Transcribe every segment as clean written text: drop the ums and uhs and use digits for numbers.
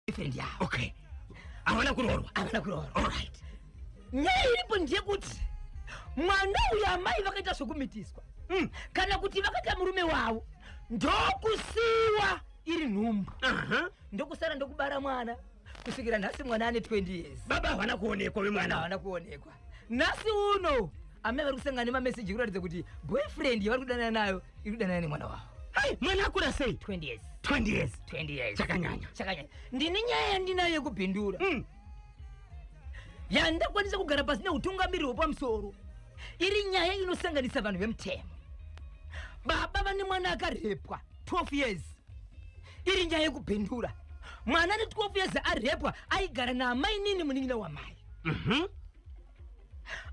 Boyfriend yavo. Okay, havana kuroorwa. Havana kuroorwa. Alright. Nyaya iripo ndeyekuti mwana uyu amai vakaita zvokumitiswa kana kuti vakaita murume wavo, ndokusiwa iri nhumbu, ndokusara ndokubara mwana kusvikira nhasi mwana ane 20 years. Baba havana kuonekwa vemwana. Havana kuonekwa. Nhasi uno amai vari kusangana nemameseji kuratidza kuti boyfriend yavari kudanana nayo iri kudanana nemwana wavo. Hai, mwana akura sei? 20 years. 20 years. 20 years. Chakanyanya. Chakanyanya. Ndine nyaya yandinayo yekupindura yandakwanisa kugara pasi neutungamiriri hwepamusoro, iri nyaya inosanganisa vanhu vemutemo. Baba vane mwana akarepwa 12 years, iri nyaya yekupindura. Mwana ane 12 years arepwa, aigara naamainini, munin'ina wamai.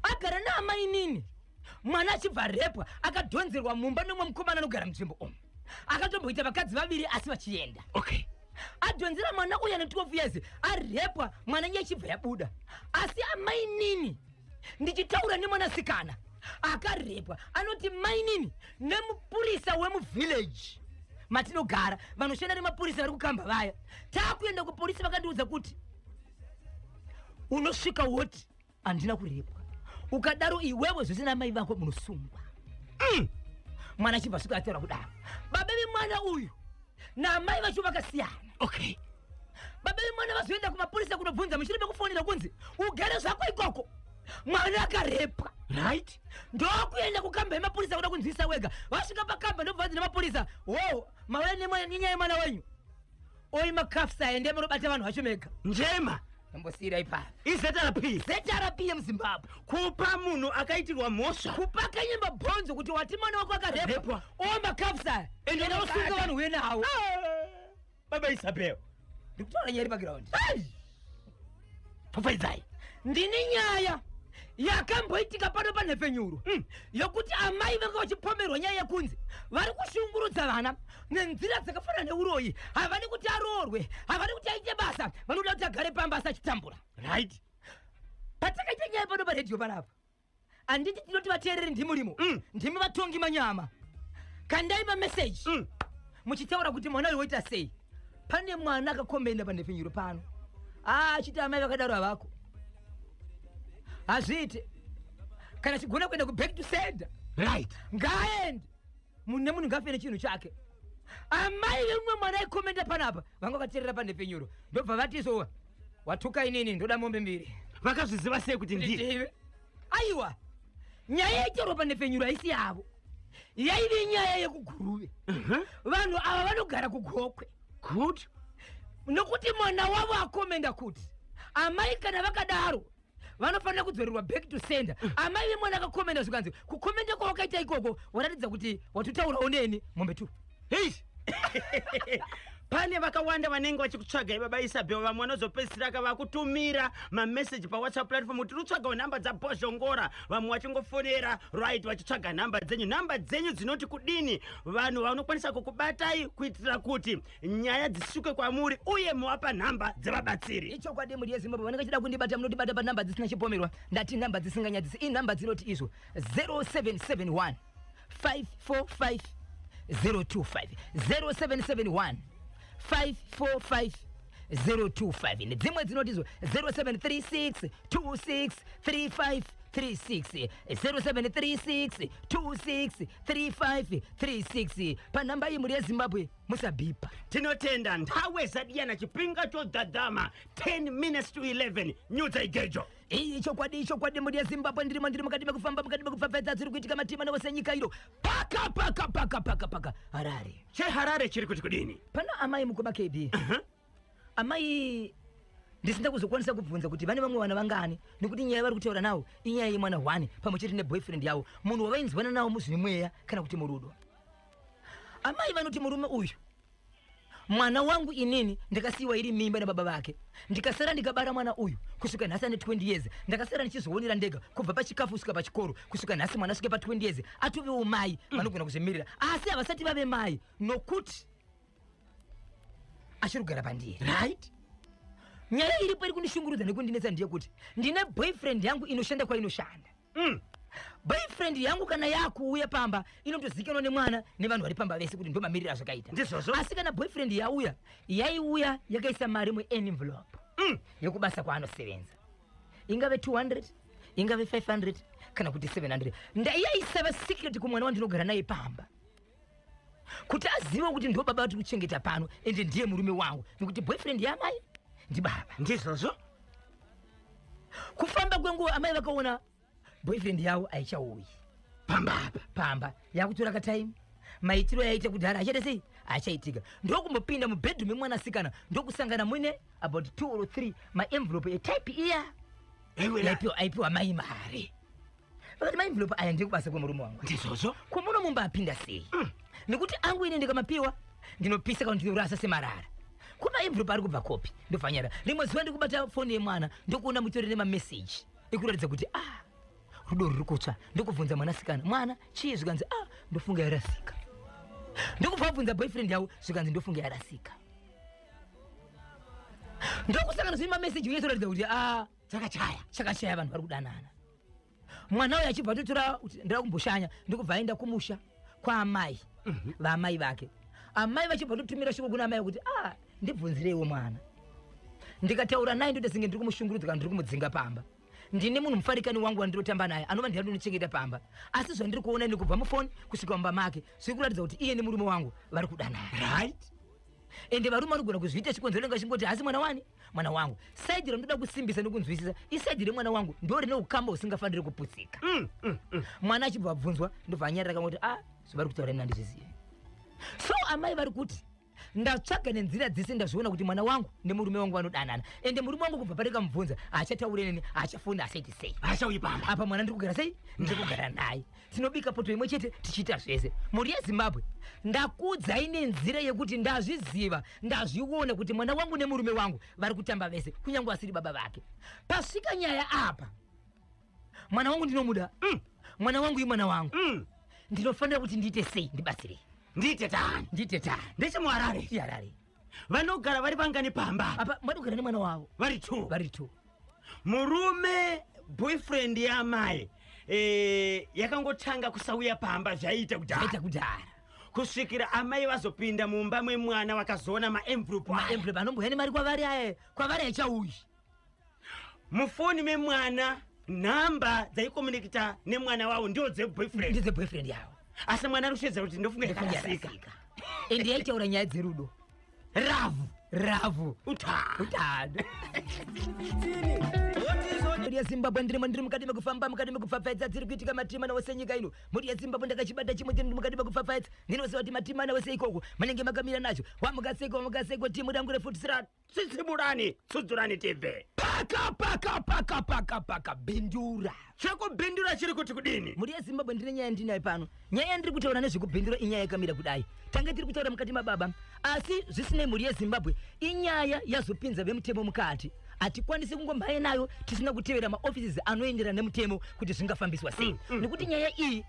Agara naamainini, mwana achibva repwa, akadhonzerwa mumba nemumwe mukomana anogara munzvimbo umu, akatomboita vakadzi vaviri asi vachienda. Adhonzera mwana uyu ane 12 years arepwa, mwana nyaya ichibva yabuda. Asi amainini, ndichitaura nemwanasikana akarepwa, anoti mainini nemupurisa wemuvillage matinogara, vanoshanda nemapurisa vari kukamba vaya, taakuenda kupolisi, vakandiudza kuti unosvika woti handina kurepwa, ukadaro iwewe zvose namai vako munosungwa. Mwana achibva svika ataura kudaro. Baba vemwana uyu namai vacho vakasiyana. Baba vemwana vazoenda kumapurisa kunobvunza mushure mekufonera kunzi ugare zvako ikoko, mwana akarepwa. Ndokuenda kukamba yemapurisa kuda kunzwisa wega. Vasvika pakamba, ndobva vanzi nemapurisa, "Wo, mauya nenyaya yemwana wenyu, oi makafisa, ende munobata vanhu vacho mega." Njema. Ambosiyira ipapa. IZRP. ZRP yemuZimbabwe. Kupa munhu akaitirwa mhosva. Kupakanye mabhonzo kuti wati mwana wako akarepwa. Repwa. O makafisa, Ende enda usunga unobata. vanhu wenawo. Baba Isabel. Ndikutaura nyaya iri pagiraundi. Pfapfaidzai. Ndine nyaya yakamboitika pano panhepfenyuro yokuti amai vanga vachipomerwa nyaya yekunzi vari kushungurudza vana nenzira dzakafanana neuroyi. Havadi kuti aroorwe, havadi kuti aite basa, vanoda kuti agare pamba asi achitambura. Patakaita nyaya pano paredhiyo panapa, handiti tinoti vateereri ndimurimo? Ndimi vatongi manyama. Kandai mameseji muchitaura kuti mwana uyu woita sei. Pane mwana akakomenda panhepfenyuro pano achiti amai vakadaro havako, hazviite, kana chigona kuenda kuback to sender. Ngaaende, munhu nemunhu ngafe nechinhu chake. Amai vemumwe mwana aikomenda panapa vanga vakateerera panhepfenyuro, ndobva vati so, "Watuka inini, ndoda mombe mbiri." Vakazviziva sei kuti ndiye? Ndive. Aiwa, nyaya yaitaurwa panhepfenyuro haisi yavo, yaive nyaya yekuGuruve. Vanhu ava vanogara kuGokwe. Good. Nokuti mwana wavo akomenda kuti amai kana vakadaro vanofanira kudzorerwa back to sender, amai vemwana akakomenda zvikanzi, "Kukomenda kwawakaita ikoko waratidza kuti watotaurawo neni, mombe two." Hei, pane vakawanda vanenge vachikutsvagai, baba Isabel. Vamwe vanozopedzisira vakutumira mameseji paWhatsApp platform kuti rutsvagawo nhamba dzaBhozhongora, vamwe vachingofonera, right, vachitsvaga nhamba dzenyu. Nhamba dzenyu dzinoti kudini, vanhu vanokwanisa kukubatai kuitira kuti nyaya dzisvike kwamuri, uye muvapa nhamba dzevabatsiri? Ichokwadi, mhuri yeZimbabwe, vanenge vachida kundibata, munotibata panhamba dzisina chipomerwa. Ndati nhamba dzisinganyadzisi, inhamba dzinoti izvo: 0771 545 025, 0771 545 025. Nedzimwe dzinoti izvo: 0736 26 35 36, 0736 26 35 36. Panhamba iyi, mhuri yeZimbabwe, musabhipa. Tinotenda. Nthawe zadiyana chipinga chodhadhama, 10 minutes to 11, nyudza igejo. Iyi chokwadi, ichokwadi, mhuri yeZimbabwe. Ndirimo, ndiri mukati mekufamba, mukati mekupfapfaidza dziri kuitika matima newose nyika ino, paka paka paka paka paka Harare. CheHarare chiri kuti kudini? Pana amai, mukoma KB. Amai ndisina kuzokwanisa kubvunza kuti vane vamwe vana vangani, nekuti nyaya vari kutaura nawo inyaya yemwana 1 pamwe chete neboyfriend yavo, munhu wavainzwana nawo muzvimweya kana kuti murudo. Amai vanoti murume uyu, mwana wangu inini ndakasiyiwa iri mimba nababa vake, ndikasara ndikabara mwana uyu kusvika nhasi ane 20 years. Ndakasara ndichizvionera ndega kubva pachikafu kusvika pachikoro, kusvika nhasi mwana asvike pa20 years, atovewo mai vanogona kuzvimirira, asi havasati vave mai nokuti achiri kugara pandiri. Nyaya iripo iri kundishungurudza nekundinetsa ndeyekuti ndine boyfriend yangu inoshanda kwainoshanda. Boyfriend yangu kana yakuuya pamba inotozikanwa nemwana nevanhu vari pamba vese kuti ndomamiriro azvakaita. Ndizvozvo. Asi kana boyfriend yauya, yaiuya yakaisa mari muenvelope yekubasa kwaanosevenza, ingave 200, ingave 500 kana kuti 700. Yaisava secret kumwana wandinogara naye pamba kuti azive kuti ndo baba vatiri kuchengeta pano, ende ndiye murume wangu, nekuti boyfriend yamai ndibaba. Ndizvozvo. Kufamba kwenguva, amai vakaona boyfriend yavo haichauyi pamba apa. Pamba yakutora katime. Maitiro yaita kudhara achaita sei, achaitika. Ndokumbopinda mubedroom memwanasikana, ndokusangana muine about 2 or 3 maenvelope etype iya Aiwena. aipiwa mai mari. Vakati maenvelope aya ndekubasa kwemurume wangu. Ndizvozvo. Kumuno mumba apinda sei? Nekuti angu ine ndikamapiwa ndinopisa kana ndinorasa semarara. Kuma envelope ari kubva kopi? Ndofanyara rimwe zuva ndikubata foni yemwana, ndokuona mutori nemameseji ekuratidza kuti ah, rudo ruri kutsva. Ndokubvunza mwanasikana, "Mwana, chii?" Zvikanzi, "Ah, ndofunga yarasika." Ndokubva abvunza boyfriend yavo, zvikanzi, "Ndofunga yarasika." Ndokusangana zvine mameseji unyatsoratidza kuti a Chakachaya. Chakachaya, vanhu vari kudanana. Mwana uyu achibva atotora kuti ndida kumboshanya, ndokubva aenda kumusha kwaamai vaamai vake. Amai vachibva totumira shoko kuna amai kuti, "A, ndibvunzireiwo mwana. Ndikataura naye ndoita senge ndiri kumushungurudza kana ndiri kumudzinga pamba. Ndine munhu mufarikani wangu wandinotamba naye, anova ndiye ndinochengeta pamba, asi zvandiri kuona ini kubva mufoni kusvika mumba make zviri kuratidza kuti iye nemurume wangu vari kudanana." Ende varume vanogona kuzviita chikonzero nenga chingoti hasi mwana wani, mwana wangu. Side randoda kusimbisa nekunzwisisa iside remwana wangu, ndo rine ukamba husingafaniri kuputsika. Mwana achibva abvunzwa, ndobva anyarira kamwe kuti, "A, zvavari kutaura ini handizvizivi." So amai vari kuti, "Ndatsvaga nenzira dzese, ndazviona kuti mwana wangu nemurume wangu vanodanana, ende murume wangu kubva parekamubvunza haachatauri neni, haachafoni, asaiti sei." Achauyi pamba. Apa mwana ndiri kugara sei? Ndiri kugara naye, tinobika poto imwe chete, tichiita zvese. Mhuri yeZimbabwe, ndakuudzai nenzira yekuti ndazviziva, ndazviona kuti mwana wangu nemurume wangu vari kutamba vese, kunyange asiri baba vake. Pasvika nyaya apa, mwana wangu ndinomuda. Mwana wangu imwana wangu. Ndinofanira kuti ndiite sei? Ndibatsirei. Ndiite tani. Ndiite tani. NdechemuHarare. Iharare. Vanogara vari vangani pamba? Apa madogara nemwana wavo. Vari two. Vari two. Murume, boyfriend yamai yakangotanga kusauya pamba zvaiita kudhara. Aita kudhara. Kusvikira amai vazopinda mumba memwana, vakazoona maenvelope aya. Maenvelope anomboya nemari kwavari aya, kwavari haichauyi. Mufoni memwana, nhamba dzaikomunikita nemwana wavo ndio dzeboyfriend. Ndedzeboyfriend yavo. Asi mwana ari kushedzera kuti ndofunga Ndofunga yakarasika. yarasika. Ende yaitaura nyaya dzerudo. Ravu. Ravu. Utano. Utano. Mhuri yeZimbabwe, ndiri mukati mekufamba, mukati mekupfapfaidza dziri kuitika matimana wose nyika ino. Mhuri yeZimbabwe, ndakachibata chimwe chinhu, ndiri mukati mekupfapfaidza. Ndinoziva kuti matimana wese ikoko manenge makamira nacho. Wamukasekwa, wamukasekwa, timu rangu refutisira. Tsitsiburani, tsudzurani tibve. Paka paka paka paka paka bhindura. Chekubhindura chiri kuti kudini? Mhuri yeZimbabwe, ndine nyaya ndinayo pano. Nyaya yandiri kutaura nezvekubhindura inyaya yakamira kudai. Tange tiri kutaura mukati mababa, asi zvisinei, mhuri yeZimbabwe, inyaya yazopinza vemutemo mukati. Hatikwanisi kungomhanya nayo tisina kutevera maoffices anoenderana nemutemo kuti zvingafambiswa sei, nekuti nyaya iyi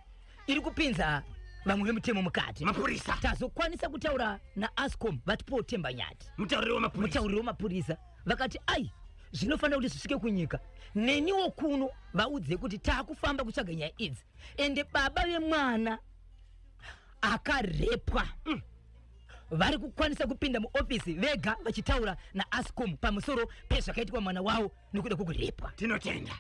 iri kupinza vamwe vemutemo mukati. Mapurisa. Tazokwanisa kutaura naAscom, vatipowo Temba Nyati. Mutauriri wemapurisa. Mutauriri wemapurisa. Vakati ai, zvinofanira kuti zvisvike kunyika, neniwo kuno vaudze kuti taakufamba kutsvaga nyaya idzi, ende baba vemwana akarepwa vari kukwanisa kupinda muofisi vega vachitaura naAscom pamusoro pezvakaitwa mwana wavo nekuda kwokurepwa. Tinotenda.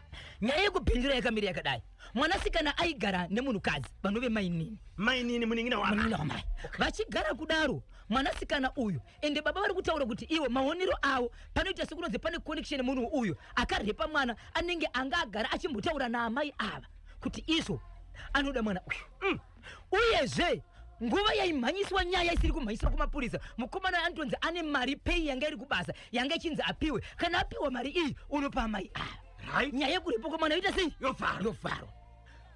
Nyaya yekubhindura yakamira yakadai. Mwanasikana aigara nemunhukadzi vanove mainini. Mainini munin'ina wamai. Munin'ina wamai. Vachigara kudaro mwanasikana uyu, ende baba vari kutaura kuti iwo maonero avo panoita sekunonzi pane connection. Munhu uyu akarepa mwana anenge anga agara achimbotaura naamai ava kuti izvo anoda mwana uyu. Uyezve nguva yaimhanyiswa nyaya isiri kumhanyiswa kumapurisa, mukomana anotonzi ane mari pei yanga iri kubasa, yanga ichinzi apiwe. Kana apiwa mari iyi, unopa amai ava. Nyaya yekurepa kwemwana yoita sei? Yovharwa. Yovharwa.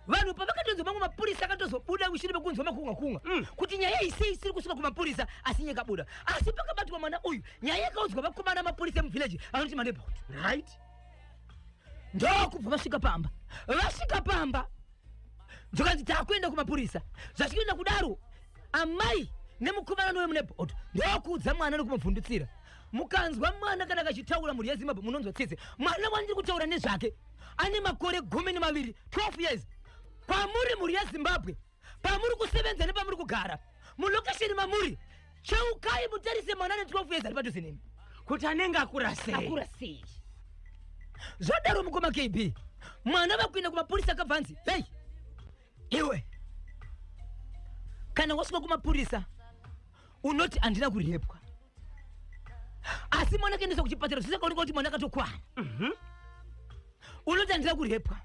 Vanhu pavakatonzwa, mamwe mapurisa akatozobuda mushure mekunzwa makunga kunga kuti nyaya iyi sei isiri kusvika kumapurisa, asi nyaya ikabuda. Asi pakabatwa mwana uyu, nyaya yakaudzwa vakomana, mapurisa emuvillage anoti maneighborhood. Ndokubva vasvika pamba. Vasvika pamba, zvakanzi taakuenda kumapurisa. Zvachikuenda kudaro, amai nemukomana nowemuneighborhood ndokuudza mwana nekumubvundutsira. Mukanzwa mwana kana kachitaura, mhuri yeZimbabwe, munonzwa tsitsi. Mwana wandiri kutaura nezvake ane makore 12, 12 years. Kwamuri mhuri yeZimbabwe, pamuri kusevenza nepamuri kugara mulokesheni mamuri, cheukai mutarise mwana ane 12 years ari padhuze nemi, kuti anenge akura sei. Akura sei. Zvadaro, mukoma KB, mwana vakuenda kumapurisa, akabva anzi, "Hei iwe, kana wasvika kumapurisa unoti handina kurepwa." Asi mwana akaendeswa kuchipatara, zvisakaoneka kuti mwana akatokwana. Unoti handina kurepwa,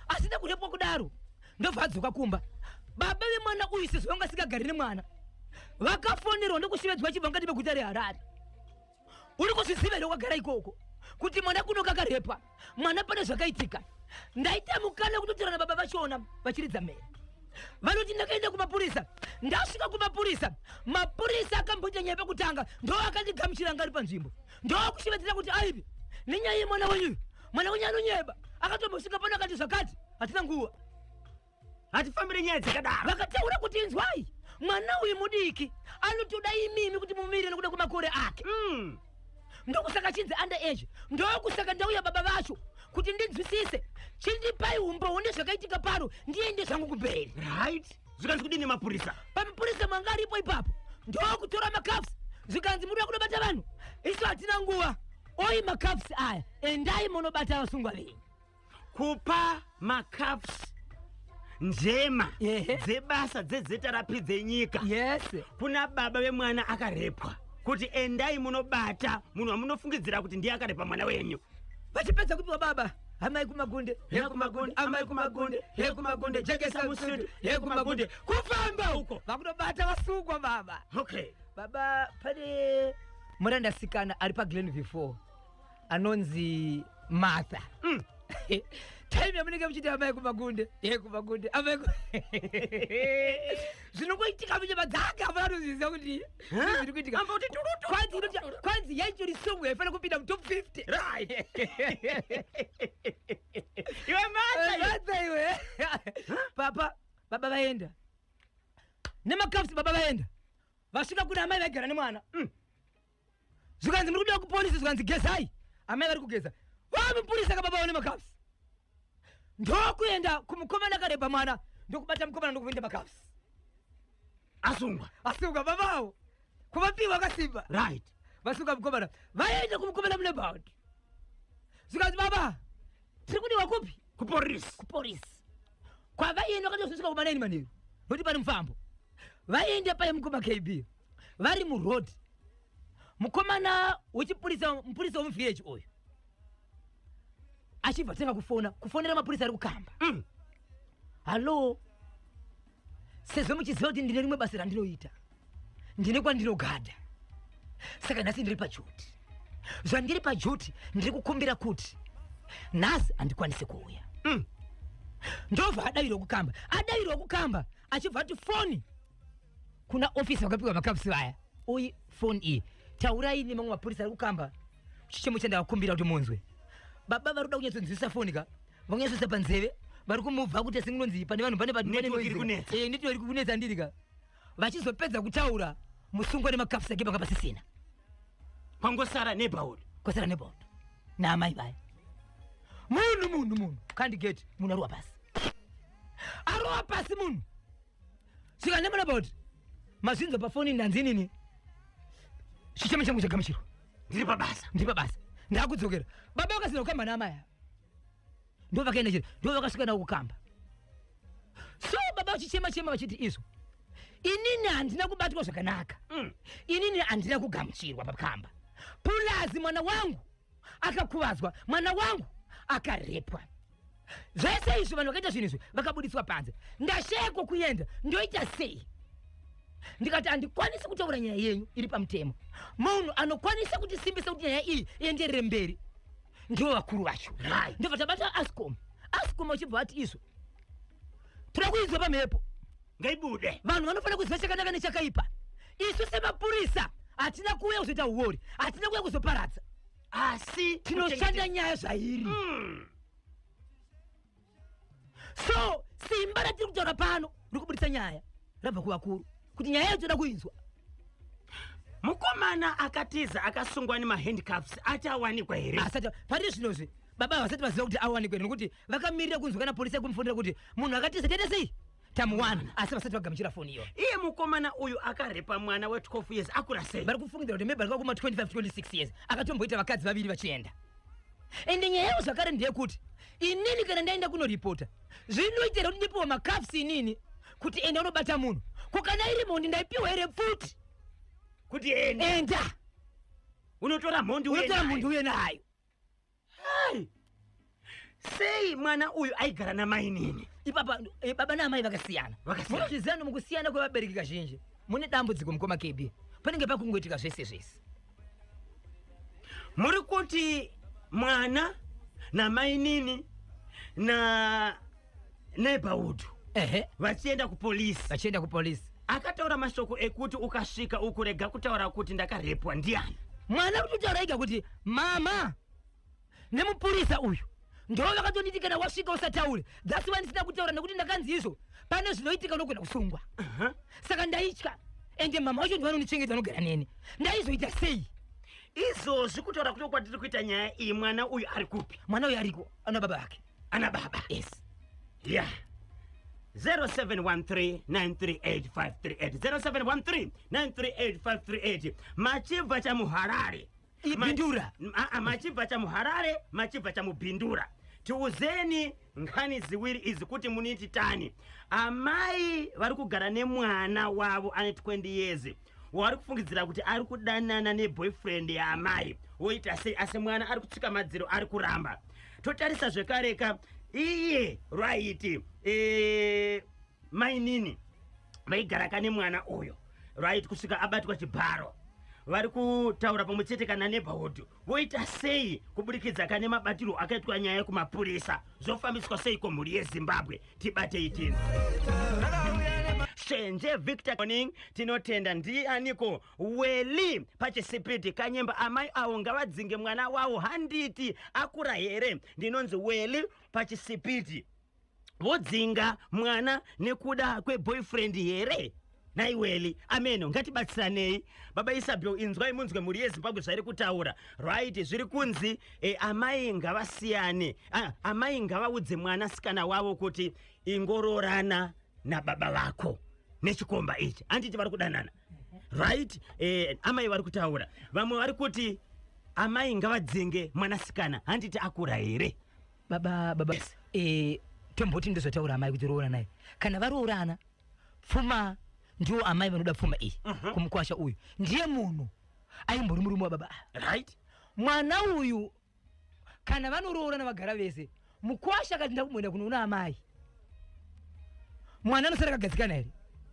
asina kurepwa kudaro. Ndobva adzoka kumba. Baba vemwana uyu, sezvo vanga asingagari nemwana, vakafonerwa ndokushevedzwa, chibva mukati meguta reHarare. "Uri kuzviziva here wakagara ikoko kuti mwana kuno kakarepwa? Mwana pane zvakaitika." Ndaita mukana kutotaura nababa vachona vachiridza mhere. Vanoti, "Ndakaenda kumapurisa. Ndasvika kumapurisa, mapurisa akamboita nyaya pekutanga ndo akandigamuchira, anga ari panzvimbo, ndokushevedzera kuti aivi nenyaya yemwana wenyu. Mwana wenyu anonyeba, akatombosvika pano akati zvakati. Hatina nguva." Hatifambire nyaya dzakadaro. Vakataura kuti, "Inzwai, mwana uyu mudiki, anotoda imimi kuti mumire nekuda kwemakore ake. Ndokusaka chinzi under age. Ndokusaka ndauya baba vacho kuti ndinzwisise. Chindipai umbowo nezvakaitika pano, ndiende zvangu kumberi." Right, zvikanzi kudini mapurisa? Pamapurisa mwanga aripo ipapo ndokutora macuffs, zvikanzi, "Munoda kunobata vanhu, isu hatina nguva. Oi macuffs aya, endai munobata vasungwa venyu." Kupa macuffs, njema dzebasa dzeZRP dzenyika, kuna baba vemwana akarepwa, kuti endai munobata munhu wamunofungidzira kuti ndiye akarepa mwana wenyu. Vachipedza kupiwa, baba, amai kumagunde, he kumagunde, amai kumagunde, he kumagunde, jekesa musutu, he kumagunde, kufamba uko vakutobata vasungwa, baba. Baba, pane murandasikana ari paGlen V4 anonzi Martha. Time yamunenge muchiti amai kumagunde, ye kumagunde, amai zvinongoitika munyama dzake, hapana anozviziva kuti zviri kuitika. Amba kuti turutu. Kwanzi kwanzi yaitori song yaifanira kupinda mutop 50. Right, iwe Martha, iwe. Martha iwe. Papa, baba vaenda nemacuffs. Baba vaenda, vasvika kuna amai vaigara nemwana. Zvikanzi, "Muri kudiwa kupolisi." Zvikanzi, "Gezai." Amai vari kugeza, vamupurisa kababa vane macuffs. Ndokuenda kumukomana akarebha mwana, ndokubata mukomana, ndokuenda macuffs. Asungwa. Asungwa babawo, kuvapiwa akasimba. Vasunga mukomana, vaenda kumukomana mune baundi. Zvikanzi, "Baba, tiri kudiwa kupi?" Kupolisi. Kupolisi kwavaienda, vakatozosvika kuma9 manheru nokuti pane mufambo. Vaenda paye, mukoma KB, vari muroad, mukomana wechipurisa, mupurisa wemuvillage uyu, achibva tanga kufona, kufonera mapurisa ari kukamba. "Hallo, sezvo muchiziva kuti ndine rimwe basa randinoita, ndine kwandinogadha, saka nhasi ndiri paduty. Zvandiri paduty, ndiri kukumbira kuti nhasi handikwanisi kuuya." Ndobva adayirwa kukamba. Adayirwa kukamba, achibva ati foni kuna ofisi vakapiwa macuffs vaya, "Uyi foni iyi, taurai nemamwe mapurisa ari kukamba, chichemo chandakakumbira kuti munzwe." Baba vari kuda kunyatsonzwisisa foni ka, vakunyatsoisa panzeve, vari kumubva kuti asingunonzi pane vanhu, pane Network iri kunetsa. Network iri kunetsa, ndiri ka. Vachizopedza kutaura, musungwa nemacuffs ake panga pasisina. Kwangosara neighborhood. Kwasara nebondo naamai vaya. Munhu kandigeti, munhu arowa pasi, arowa pasi munhu. Svika nemana kuti mazvinzwa pafoni, ndanzi inini chichemo changu chagamuchirwa. Ndiri pabasa. Ndiri pabasa, ndakudzokera. Baba vakasina kukamba naamai ava, ndo vakaenda chete, ndo vakasvika navo kukamba. So baba vachichema chema vachiti izvo, "Inini handina kubatwa zvakanaka. Inini handina kugamuchirwa pakamba, plus mwana wangu akakuvadzwa, mwana wangu akarepwa. Zvese izvo, vanhu vakaita zvinhu izvi vakabudiswa panze. Ndashayako kuenda, ndoita sei?" Ndikati, "Handikwanisi kutaura nyaya yenyu iri pamutemo. Munhu anokwanisa kutisimbisa kuti nyaya iyi ienderere mberi ndivo vakuru vacho." Ndobva tabata Ascom. Ascom vachibva vati izvo, "Toda kuinzwa pamhepo." Ngaibude. "Vanhu vanofanira kuziva chakanaka nechakaipa. Isu semapurisa hatina kuuya kuzoita uori, hatina kuuya kuzoparadza, asi tinoshanda nyaya zvairi." So simba ratiri kutaura pano riri kubudisa nyaya rabva kuvakuru kuti nyaya yacho toda kuinzwa. Mukomana akatiza akasungwa nemahandcuffs ati awanikwa here? Asati. Pari zvinozvi Baba havasati vaziva kuti awanikwe, nekuti vakamirira kunzwa kana polisi yakumufonera kuti munhu akatiza taita sei, tamuwana, asi vasati vagamuchira foni iyoyo. Iye mukomana uyu akarepa mwana we12 years akura sei? Vari kufungidzira kuti maybe ari kuma 25 26 years, akatomboita vakadzi vaviri vachienda. Ende nyaya yavo zvakare ndeyekuti inini kana ndaenda kunoripota, zvinoitira kuti ndipiwa macuffs inini kuti enda unobata munhu. Ko kana iri mhondi, ndaipiwa here pfuti kuti enda enda unotora mhondi uye unotora nayo. Mhondi uye nayo. Hai! Sei mwana uyu aigara namainini? Ipapa baba naamai vakasiyana. Vakasiyana. Munozviziva mukusiyana kwevabereki kazhinji mune dambudziko, mukoma KB, panenge pakungoitika zvese zvese. Muri kuti mwana namainini na neighborhood vachienda kupolisi? Vachienda kupolisi. Akataura mashoko ekuti ukasvika ukurega kutaura kuti ndakarepwa ndiani? Mwana kuti kutaura ega kuti mama nemupurisa uyu ndo vakatonditi kana wasvika usataure. That's why ndisina kutaura, nekuti ndakanzi izvo pane zvinoitika, unogona kusungwa. Saka ndaitya, ende mama wacho ndivanondichengeta, vanogara neni. Ndaizoita sei? Izvozvi kutaura kuti kwatiri kuita nyaya iyi, mwana uyu ari kupi? Mwana uyu ariko, ana baba vake. Ana baba? Yes. Ya, 0713938538, 0713938538. Machibva chamuHarare. Ibindura. Machibva chamuHarare, machibva chamubhindura, tiuzeni nkhani ziwiri izi kuti muniti tani. Amai vari kugara nemwana wavo ane 20 years wari kufungidzira kuti ari kudanana neboyfriend yaamai, woita sei? Asi mwana ari kutsvika madziro, ari kuramba. Totarisa zvekareka iye rwaiti mainini vaigara kane mwana uyo, right, kusvika abatwa chibharo. Vari kutaura pamwe chete kana neighborhood, voita sei kuburikidza kane mabatiro akaitwa nyaya yekumapurisa? Zvofambiswa sei kumhuri yeZimbabwe? Tibatei tini Shenje Victor Morning. Tinotenda. Ndianiko? Weli pachisipiti Kanyemba. Amai avo ngavadzinge mwana wavo, handiti akura here? Ndinonzi Weli pachisipiti. Vodzinga mwana nekuda kweboyfriend here naiweli? Ameno, ngatibatsiranei. Baba Isabel, inzwai munzwe mhuri yeZimbabwe zvairi kutaura. Right, zviri kunzi amai ngavasiyane, amai ngavaudze mwanasikana wavo kuti ingororana nababa vako nechikomba ichi, handiti vari kudanana? Right, amai vari kutaura. Vamwe vari kuti amai ngavadzinge mwanasikana, handiti akura here? Baba, Yes. Tomboti ndizvotaura amai kuti roora naye. Kana varoorana, pfuma ndiwo amai vanoda pfuma iyi. Kumukwasha uyu ndiye munhu aimbori murume wababa ava. Mwana uyu kana vanoroorana vagara vese, mukwasha akati ndakumboenda kunoona amai, mwana anosara akagadzikana here,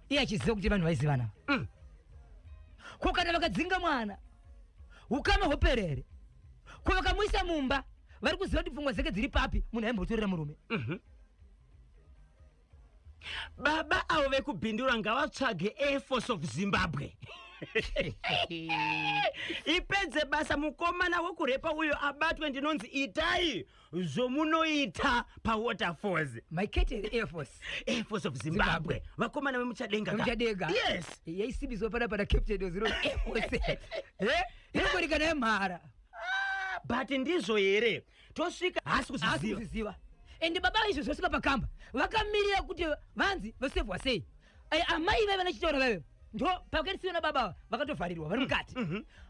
iye achiziva kuti vanhu vaizivana? Ko kana vakadzinga mwana, ukama hwopera here? Ko vakamuisa mumba, vari kuziva kuti pfungwa dzake dziri papi, munhu aimbotorera murume? Baba avo vekubhindura ngavatsvage Air Force of Zimbabwe ipedze basa, mukomana wekurepa uyo abatwe. Ndinonzi Itai zvomunoita paWaterfalls. Maikete here, Air Force? Air Force of Zimbabwe, vakomana vemuchadenga ka. Vemuchadenga. Yes. Yaisimbiswa pana pana captain oziro Air Force inongorikana yemhara. But ndizvo here? Tosvika haasi Haasi kuzviziva. Kuzviziva. Ende baba izvo zvosvika pakamba vakamirira kuti vanzi vasevhwa sei. Amai vaiva nachitaura vaive ndo pakaisiwa nababa ava, vakatovharirwa vari mukati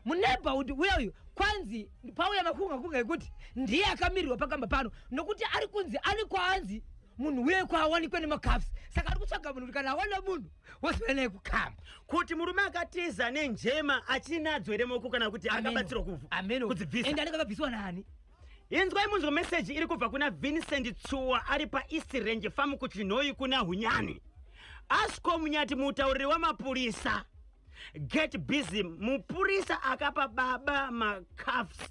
muneighborhood. Uya uyu kwanzi pauya makunga kunga ekuti ndiye akamirirwa pakamba pano, nokuti ari kunzi ari kwaanzi munhu uye kwaawanikwe nemacuffs, saka ari kutsvaga munhu kuti kana awana munhu wozouya naye kukamba. Kuti murume akatiza nenjema achinadzo here moko, kana kuti akabatsirwa Ameno. kudzibvisa? Ende anenge akabviswa nani? Inzwai munzwa meseji iri kubva kuna Vincent Tsuwa ari paEast Range Farm kuChinhoyi kuna Hunyani. Asco Munyati, mutauriri wamapurisa, get busy. Mupurisa akapa baba macuffs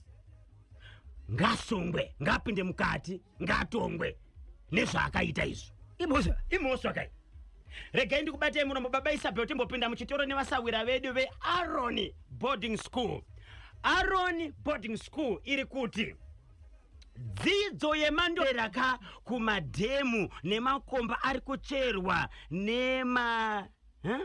ngasungwe, ngapinde mukati, ngatongwe nezvaakaita izvo. Imhosva. Imhosva kai. Regai ndikubatei muno mubaba Isabel, timbopinda muchitoro nevasawira vedu veAron Boarding School. Aron Boarding School iri kuti dzidzo yemandoraka kumadhemu nemakomba ari kucherwa nema, huh?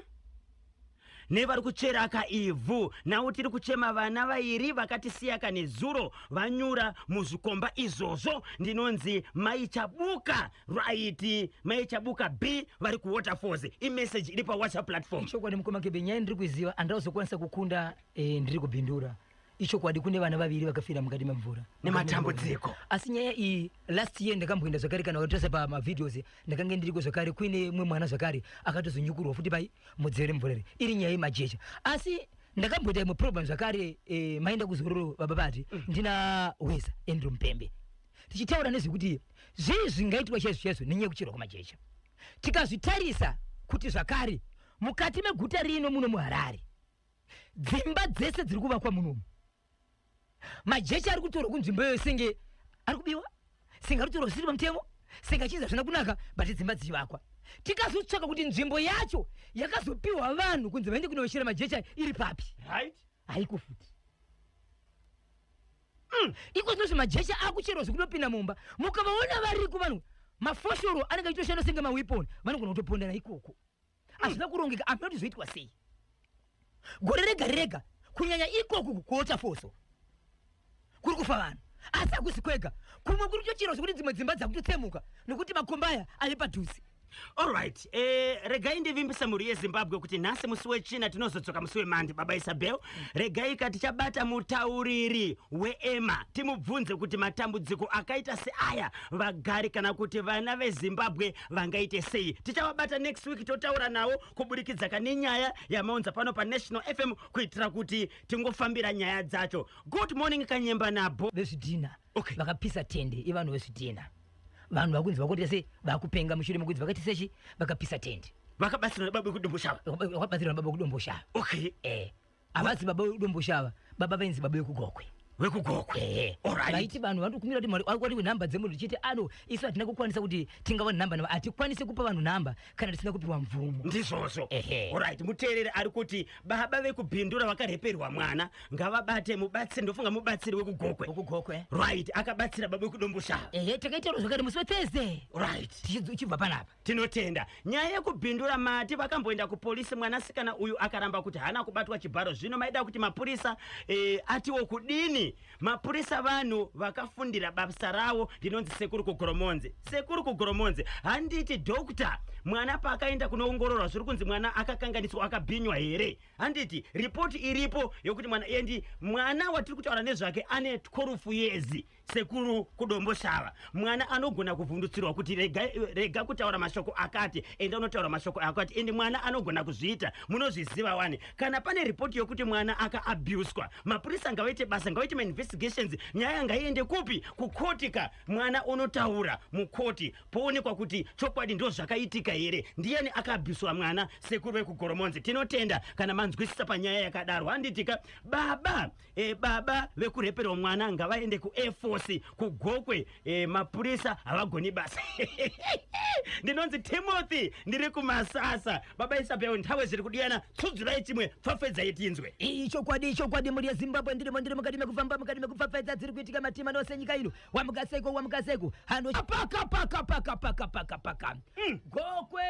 Nevari kucheraka ivhu. Nhau tiri kuchema vana vairi vakatisiyaka nezuro vanyura muzvikomba izvozvo. Ndinonzi Mai Chabuka, right? Mai Chabuka B vari kuWaterfalls. Imeseji iri paWhatsApp platform. Chokwadi, mukoma Kebe, nyaya ndiri kuiziva, handazokwanisa kukunda. Ndiri kubhindura. Ichokwadi, kune vana vaviri vakafira mukati memvura. Nematambudziko. Asi nyaya iyi, last year ndakamboenda zvakare. Kana wakatarisa pamavideos, ndakange ndiriko zvakare, kuine mumwe mwana zvakare akatozonyukurwa futi pai mudziva remvura iri, iri nyaya yemajecha. Asi ndakamboita imwe program zvakare, maenda kuzororo baba vati ndina Weza Andrew Mupembe, tichitaura nezvekuti zvii zvingaitwa chaizvo chaizvo nenyaya yekucherwa kwamajecha. Tikazvitarisa kuti zvakare mukati meguta rino muno muHarare, dzimba dzese dziri kuvakwa munomu, majecha ari kutorwa kunzvimbo iyoyo senge ari kubiwa, senge ari kutorwa zvisiri pamutemo, senge achinzi hazvina kunaka, but dzimba dzichivakwa. Tikazotsvaka kuti nzvimbo yacho yakazopiwa vanhu kunzi vaende kunochera majecha iri papi, haiko futi. Iko zvinozvi majecha akucherwa zvekutopinda mumba. Mukavaona variko vanhu, mafoshoro anenge achitoshanda senge maweapon, vanogona kutopondana ikoko. Hazvina kurongeka, hamuna kuti zvoitwa sei. Gore rega rega, kunyanya ikoku kuWaterfalls, kuri kufa vanhu. Asi hakusi kwega, kumwe kuri kutocherwa zvekuti dzimwe dzimba dzakutotsemuka nekuti makomba aya ari padhuze. Alright, regai ndivimbise mhuri yeZimbabwe kuti nhasi musi weChina tinozodzoka musi weMande. Baba Isabel, regai ka tichabata mutauriri weEMA, timubvunze kuti matambudziko akaita seaya, vagari kana kuti vana veZimbabwe vangaite sei. Tichavabata next week, totaura navo kuburikidza kane nyaya yamaunza pano paNational FM, kuitira kuti tingofambira nyaya dzacho. Good morning, Kanyemba nabo. Vezvidhina vakapisa tende. Ivanhu vezvidhina, vanhu vakunzi vakuita sei, vakupenga mushure mekuti vakaita sechi vakapisa tende. Vakabatsirwa nababa vekuDomboshava. Vakabatsirwa nababa vekuDomboshava. Havasi baba vekuDomboshava, baba vainzi baba vekuGokwe. Vekugokwe. Vaiti vanhu vanokumbira kuti mwari nhamba dzemunhu, tichiti ano isu hatina kukwanisa kuti tingava nhamba navo, hatikwanisi kupa vanhu nhamba kana tisina kupiwa mvumo. Ndizvozvo. Alright, muteereri ari kuti baba vekubhindura vakareperwa mwana ngavabate mubatsiri. Ndofunga mubatsiri wekuGokwe. Wekugokwe. Right, akabatsira baba vekuDomboshava. Ehe, takaitaura zvakare musi weThursday tichibva panapa. Tinotenda. Nyaya yekubhindura, mati vakamboenda kupolisi, mwanasikana uyu akaramba kuti haana kubatwa chibharo. Zvino maida kuti mapurisa atiwo kudini? Mapurisa vanhu vakafundira basa ravo. Ndinonzi Sekuru Kugoromonzi. Sekuru Kugoromonzi, handiti doctor, mwana paakaenda kunoongororwa, zviri kunzi mwana akakanganiswa, akabhinywa here? Handiti ripoti iripo yokuti mwana endi mwana watiri kutaura nezvake ane 12 years? Sekuru Kudomboshava, mwana anogona kuvhundutsirwa kuti rega, rega kutaura mashoko akati, enda unotaura mashoko akati. Ende mwana anogona kuzviita, munozviziva wani. Kana pane ripoti yokuti mwana akaabuswa, mapurisa ngavaite basa, ngavaite mainvestigations. Nyaya ngaiende kupi? Kukoti ka. Mwana unotaura mukoti, poonekwa kuti chokwadi ndo zvakaitika here, ndiani akaabuswa mwana. Sekuru vekuGoromonzi, tinotenda kana manzwisisa panyaya yakadaro, handitika? Baba baba vekureperwa mwana ngavaende kuair force kuGokwe. Mapurisa havagoni basa. Ndinonzi Timothy, ndiri kuMasasa. Baba Isabel, nthawe zviri kudiyana, tsudzurai chimwe, pfapfedzai tinzwe. Ichokwadi, ichokwadi, mhuri yeZimbabwe. Ndirimo, ndiri mukati mekufamba, mukati mekupfapfaidza dziri kuitika matima ose enyika ino. Wamukaseko, wamukaseko, hando paka paka paka paka paka paka. Gokwe.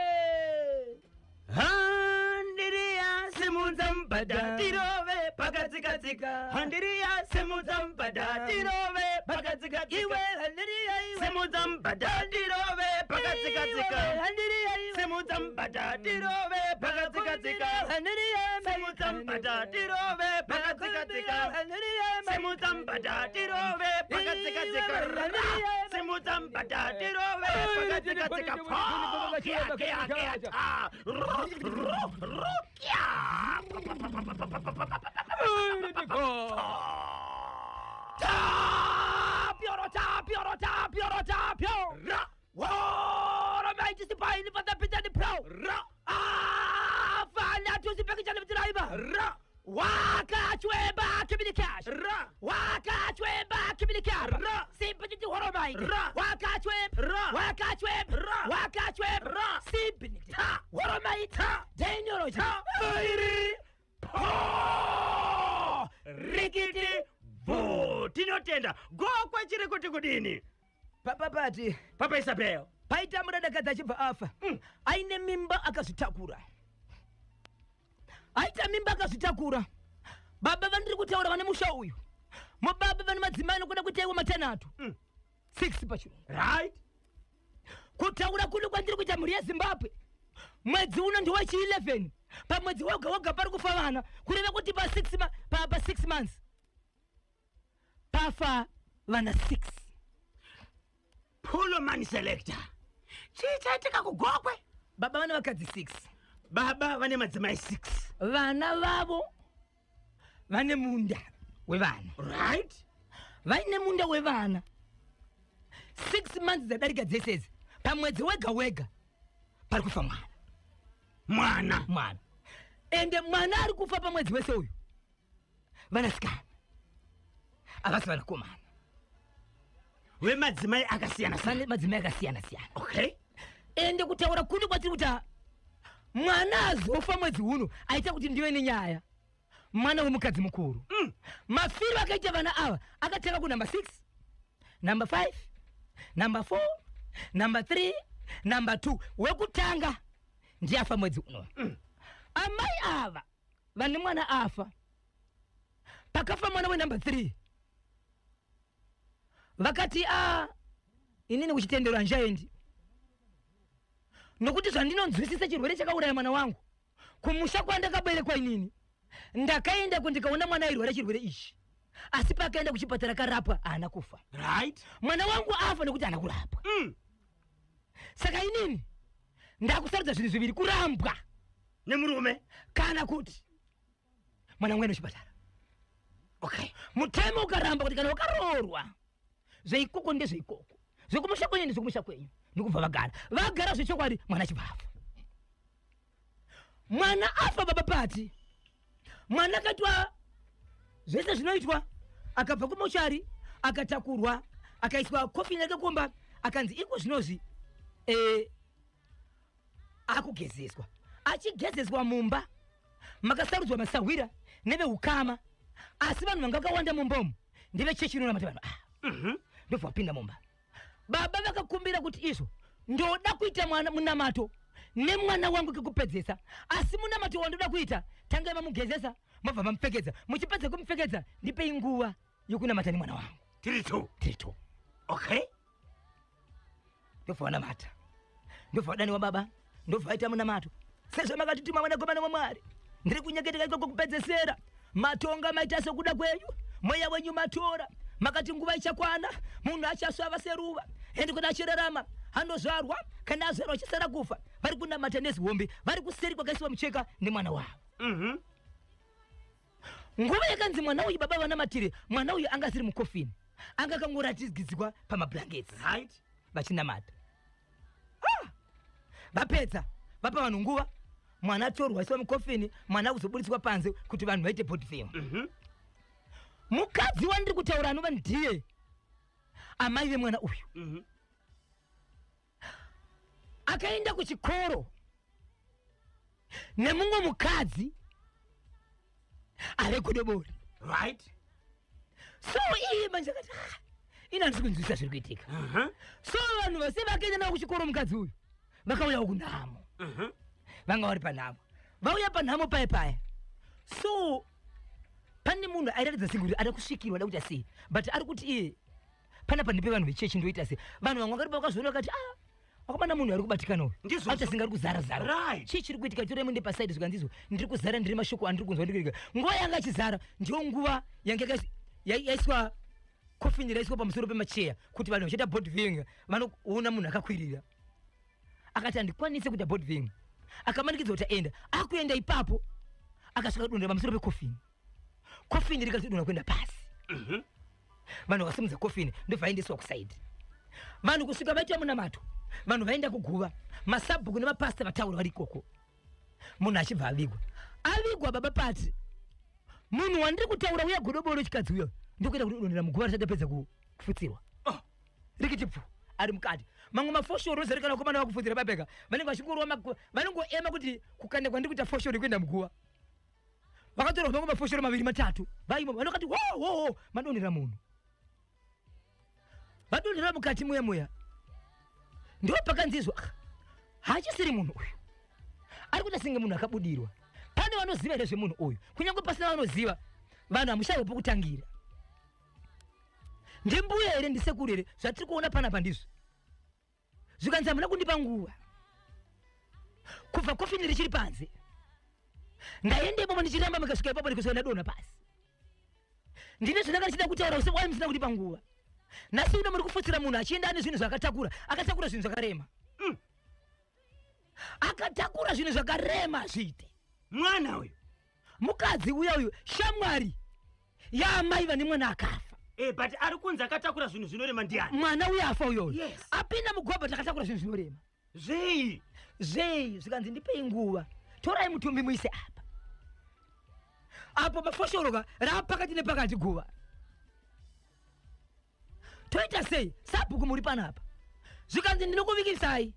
Handiriya, simudza mubhadha tirove pakatsikatsika. Handiriya, simudza mubhadha tirove pakatsikatsika. Iwe handiriya, iwe. Simudza mubhadha tirove pakatsikatsika. Iwe, handiriya, iwe. Simudza mubhadha tirove pakatsikatsika. Handiriya. Simudza mubhadha tirove pakatsikatsika. Handiriya. Simudza mubhadha tirove pakatsikatsika. Simudza mubhadha tirove pakatsikatsika. Pa, kia, kia, kia, ta. Ru, ru, ru, kia. Pa, pa, pa, pa, pa, pa, pa, pa, pa, pa, pa. Tapioro, tapioro, tapioro, tapio. Ra. Woro maiti sipaini patapita ni pro. Ra. Afana tusipekitana vitiraiba. Ra. Wakachwemba kimilikash. Ra. Wakachwemba kimilikapa. Ra. Simpititi horomaiti. Ra. Wakachwemba. Ra. Wakachwemba. Ra. Wakachwemba. Ra. Simpiniti. Ta. Horomaiti. Ta. Dainyoroji. Ta. Iri. Po. Rikiti bvu. Tinotenda. Gokwe chiri kuti kudini? Papa pati. Papa Isabel. Paita murandakadzi achibva afa aine mimba akazvitakura. Aita mimba akazvitakura. Baba vandiri kutaura vane musha uyu, mubaba vane madzimai anokuda kuita iwo matanhatu, 6 pachirungu. Right. Kutaura kuno kwandiri kuita, mhuri yeZimbabwe, mwedzi uno ndiwechi 11. Pamwedzi woga woga pari kufa vana, kureva kuti pa6 pa 6 months pafa vana 6. Pullman selector, chii chaitika kuGokwe? Baba vane vakadzi 6. Baba vane madzimai 6. Vana vavo vane munda wevana. Vaine munda wevana. 6 months dzadarika dzesedzi, pamwedzi wega wega pari kufa mwana. Mwana. Mwana. Ende mwana ari kufa pamwedzi wese uyu vanasikana, havasi vanakomana. Vemadzimai akasiyana siyana. Vane madzimai akasiyana siyana. Ende kutaura kuno kwatiri kuti mwana azofa mwedzi uno aita kuti ndive nenyaya, mwana wemukadzi mukuru. Mafiro akaita vana ava, akatanga kunumber 6, number 5, number 4, number 3, number 2. Wekutanga ndiye afa mwedzi uno. Amai ava vane mwana afa, pakafa mwana wenumber 3, vakati, "A, inini kuchitendero handichaendi, nokuti zvandinonzwisisa, chirwere chakauraya mwana wangu, kumusha kwandakaberekwa inini ndakaenda kundikaona mwana airwara chirwere ichi, asi paakaenda kuchipatara karapwa haana kufa. Mwana wangu afa nekuti haana kurapwa. Saka inini ndakusarudza zvinhu zviviri: kurambwa nemurume kana kuti mwana wangu aende kuchipatara." Mutemo ukaramba kuti kana wakaroorwa, zveikoko ndezveikoko, zvekumusha kwenyu ndezvekumusha kwenyu. Ndikubva vagara, vagara zvechokwadi, mwana achibva afa. Mwana afa, baba pati mwana akaitwa zvese zvinoitwa, akabva kumochari, akatakurwa, akaiswa kofini yake kumba, akanzi iko zvinozvi akugezeswa. Achigezeswa mumba makasarudzwa masahwira neveukama, asi vanhu vanga vakawanda mumba umu ndevechechi inonamata vanhu ava. Ndobva vapinda mumba, baba vakakumbira kuti, "Izvo ndoda kuita mwana munamato nemwana wangu kekupedzesa, asi munamato wandoda kuita, tangai mamugezesa, mobva mamupfekedza. Muchipedza kumupfekedza, ndipei nguva yokunamata nemwana wangu." Tiri two. Tiri two. Ndobva vanamata, ndobva vadaniwa baba, ndobva vaita munamato, "Sezvo makatituma, mwanakomana waMwari, ndiri kunyengeteka ikoko kupedzesera. Matonga, maita sekuda kwenyu, mweya wenyu matora. Makati nguva ichakwana, munhu achasvava seruva, ende kuti achirarama anozvarwa, kana azvarwa achisara kufa." Vari kunamata nezihombe, vari kuseri kwakaisiwa mucheka nemwana wavo. Nguva yakanzi mwana uyu baba vanamatire mwana uyu, anga asiri mukofini, anga akangoratidzwa pamablankets. Vachinamata. Ah! Vapedza, vapa vanhu nguva, mwana atorwa, aiswa mukofini, mwana akuzobudiswa panze kuti vanhu vaite body film. Mukadzi wandiri kutaura, anova ndiye amai vemwana uyu, akaenda kuchikoro nemumwe mukadzi ave godobori. So iye manje akati, "Ah, ini handisi kunzwisisa zviri kuitika." So vanhu vose vakaenda navo kuchikoro mukadzi uyu vakauyawo kunhamo. Vanga vari panhamo, vauya panhamo paya paya. So pane munhu airatidza senge kuti ada kusvikirwa, ada kuti asei, but ari kuti iye, "Panapa ndipe vanhu vechechi, ndoita sei?" Vanhu vamwe vakati vakazviona vakati, "Ah, akomana, munhu ari kubatikana uyu." Ndizvozvo. Akuita senge ari kuzara zara. Chii chiri kuitika? Torai muende pasaidi. Zvikanzizvo, "Ndiri kuzara, ndiri mashoko andiri kunzwa, ndiri kuitika." Nguva yanga achizara ndiyo nguva yanga yaiswa kofini, raiswa pamusoro pemacheya kuti vanhu vachiita body viewing vanoona munhu akakwirira. Akati, "Handikwanisi kuita body viewing." Akamanikidzwa kuti aenda. Akuenda ipapo, akasvika kudonhera pamusoro pekofini, kofini rikatodonha kuenda pasi. Vanhu vakasimudza kofini, ndobva vaendeswa kusaidi. Vanhu kusvika vaita munamato, vanhu vaenda kuguva, masabhuku nemapasta vataura vari ikoko, munhu achibva avigwa. Avigwa, baba pati munhu wandiri kutaura uya, godoboro chikadzi uya, ndokuenda kudonhera muguva risati apedza kufutsirwa. Oh. Rikiti pfu ari mukati. Mamwe mafoshoro ozarikana, vakomana vakufudzira babeka vanenge vachingorova, vanongoema kuti kukanda kwandiri kuita foshoro kuenda muguva. Vakatorwa mamwe mafoshoro maviri matatu, vaimo vanokati wo wo wo, madonhera munhu, vadonhera mukati muya muya. Ndo pakanzizwa, "Ah, haachisiri munhu uyu, ari kuita senge munhu akabudirwa." Pane vanoziva here zvemunhu uyu? Kunyange pasina vanoziva, vanhu hamushaiwe pokutangira. Ndimbuya here, ndisekuru here? Zvatiri kuona panapa ndizvo. Zvikanzi hamuna kundipa nguva kubva kofini richiri panze, ndaenda ipapo ndichiramba, mukasvika ipapo ndikusvika ndadonha pasi. Ndine zvandanga ndichida kutaura, wai musina kundipa nguva? Nhasi uno muri kufutsira munhu achienda ane zvinhu zvaakatakura. Akatakura zvinhu zvakarema. Akatakura zvinhu zvakarema, zviite Mwana uyu. Mukadzi uya uyu shamwari yaamai vane mwana akafa. But ari kunzi akatakura zvinhu zvinorema ndiani? Mwana uya afa uyoyo. Yes. Apinda mugwabha, takatakura zvinhu zvinorema. Zvei? Zvei? Zvikanzi ndipei nguva, torai mutumbi muise apa apo mafoshoroka raapakati nepakati guva. Toita sei, sabhuku muri panapa? Zvikanzi ndinokuvikisai,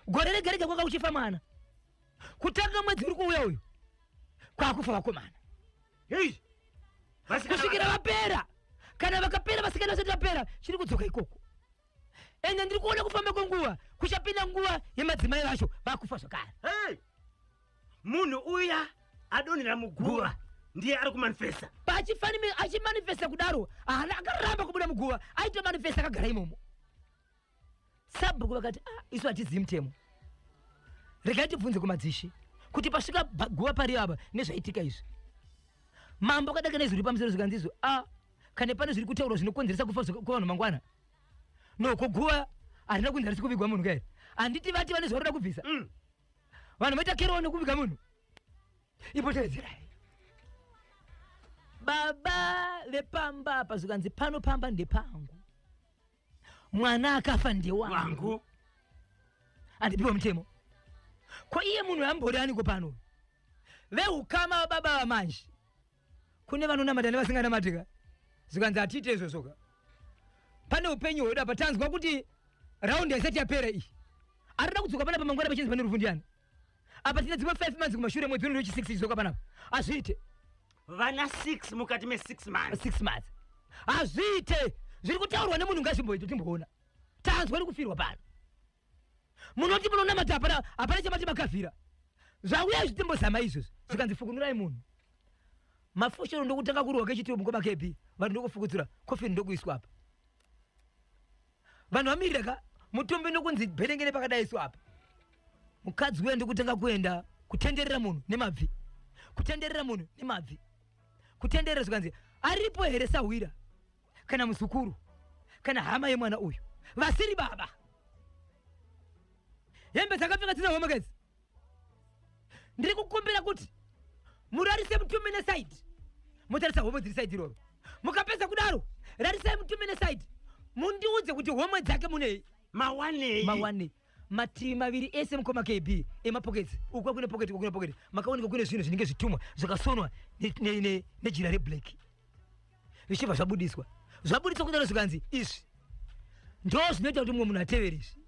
gore rega rega kwanga kuchifa mwana. Kutanga mwedzi uri kuuya uyu kwakufa vakomana. Hei. Vasikana. Kusvikira vapera. Kana vakapera vasikana vasati vapera, chiri kudzoka ikoko. Ende ndiri kuona kufamba kwenguva, kuchapinda nguva yemadzimai vacho vakufa zvakare. Hey! Munhu uya adonhera muguva Guva. ndiye ari kumanifesta. Achimanifesta kudaro, haana, akaramba kubuda muguva, aitomanifesta akagara imomo. Sabhuku vakati, "Ah, isu hatizivi mutemo, regai tibvunze kumadzishe kuti pasvika guva pari apa nezvaitika izvi." Mambo akadaka nezviri pamusoro, zvikanzi izvo, a kana pane zviri kutaurwa zvinokonzeresa kufa kwevanhu mangwana, noko guva harina kunzi harisi kuvigwa munhu kairi. Handiti vati vane zvaroda kubvisa? Vanhu vaita kerowo nekuviga munhu, ipotevedzerai baba vepamba apa. Zvikanzi pano pamba ndepangu, mwana akafa ndewangu. Wangu. Handipiwa mutemo ko iye munhu ambori aniko pano? Veukama vababa vamanje, kune vanonamata nevasinganamatika. Zvikanzi hatiite izvozvoka, pane upenyu hwedu apa. Tanzwa kuti raundi haisati yapera iyi, arida kudzoka panapa mangwana pachinzi pane rufu ndiani? Apa tine dzimwe 5 months kumashure, mwedzi uno wechi6 chidzoka panapa, hazviite. Vana 6 mukati me6 months. 6 months hazviite. Zviri kutaurwa nemunhu ngazvimboite, timboona. Tanzwa nekufirwa pano, munoti munonamata, hapana, hapana chamati makavhira. Zvauya izvi, timbozama izvozvi. Zvikanzi fukunurai munhu mafoshoro, ndokutanga kurwa kechitiro mukoma kepi. Vanhu ndokufukudzura kofini, ndokuiswa apa, vanhu vamirira ka mutumbi, ndokunzi bherengere pakadaiswa apa. Mukadzi uya ndokutanga kuenda kutenderera munhu nemabvi, kutenderera munhu nemabvi, kutenderera. Zvikanzi aripo here sahwira kana muzukuru kana hama yemwana uyu vasiri baba? Hembe dzakapfeka dzina homekezi. Ndiri kukumbira kuti murarise mutumbi neside, motarisa homwe dziri side iroro. Mukapedza kudaro, rarisai mutumbi neside, mundiudze kuti homwe dzake munei. Mawanei? Mawane mativi maviri ese, mukoma KB, emapoketsi uku kune poketi, uku kune poketi, makaoneka kune zvinhu zvinenge zvitumwa zvakasonwa nejira reblack, zvichibva zvabudiswa. Zvabudiswa kudaro, zvikanzi izvi ndo zvinoita kuti mumwe munhu atevere izvi.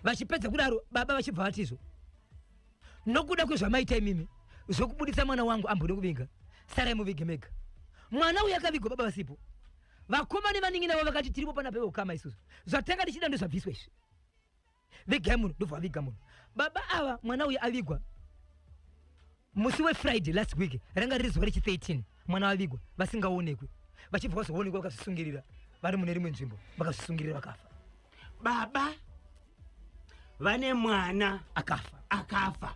Vachipedza kudaro, baba vachibva vatizvo, "Nokuda kwezvamaita imimi zvokubudisa mwana wangu ambode kuvinga, sarai muvige mega." Mwana uyu akavigwa baba vasipo. Vakoma nevanin'ina vavo vakati, "Tiripo panapa veukama isusu, zvatanga tichida ndozvabviswa izvi, vigai munhu." Ndobva vaviga munhu baba ava. Mwana uyu avigwa musi weFriday last week, ranga riri zuva rechi13 mwana vavigwa vasingaonekwi. Vachibva vazoonekwa vakazvisungirira vari mune rimwe nzvimbo, vakazvisungirira vakafa. Baba vane mwana akafa. Akafa,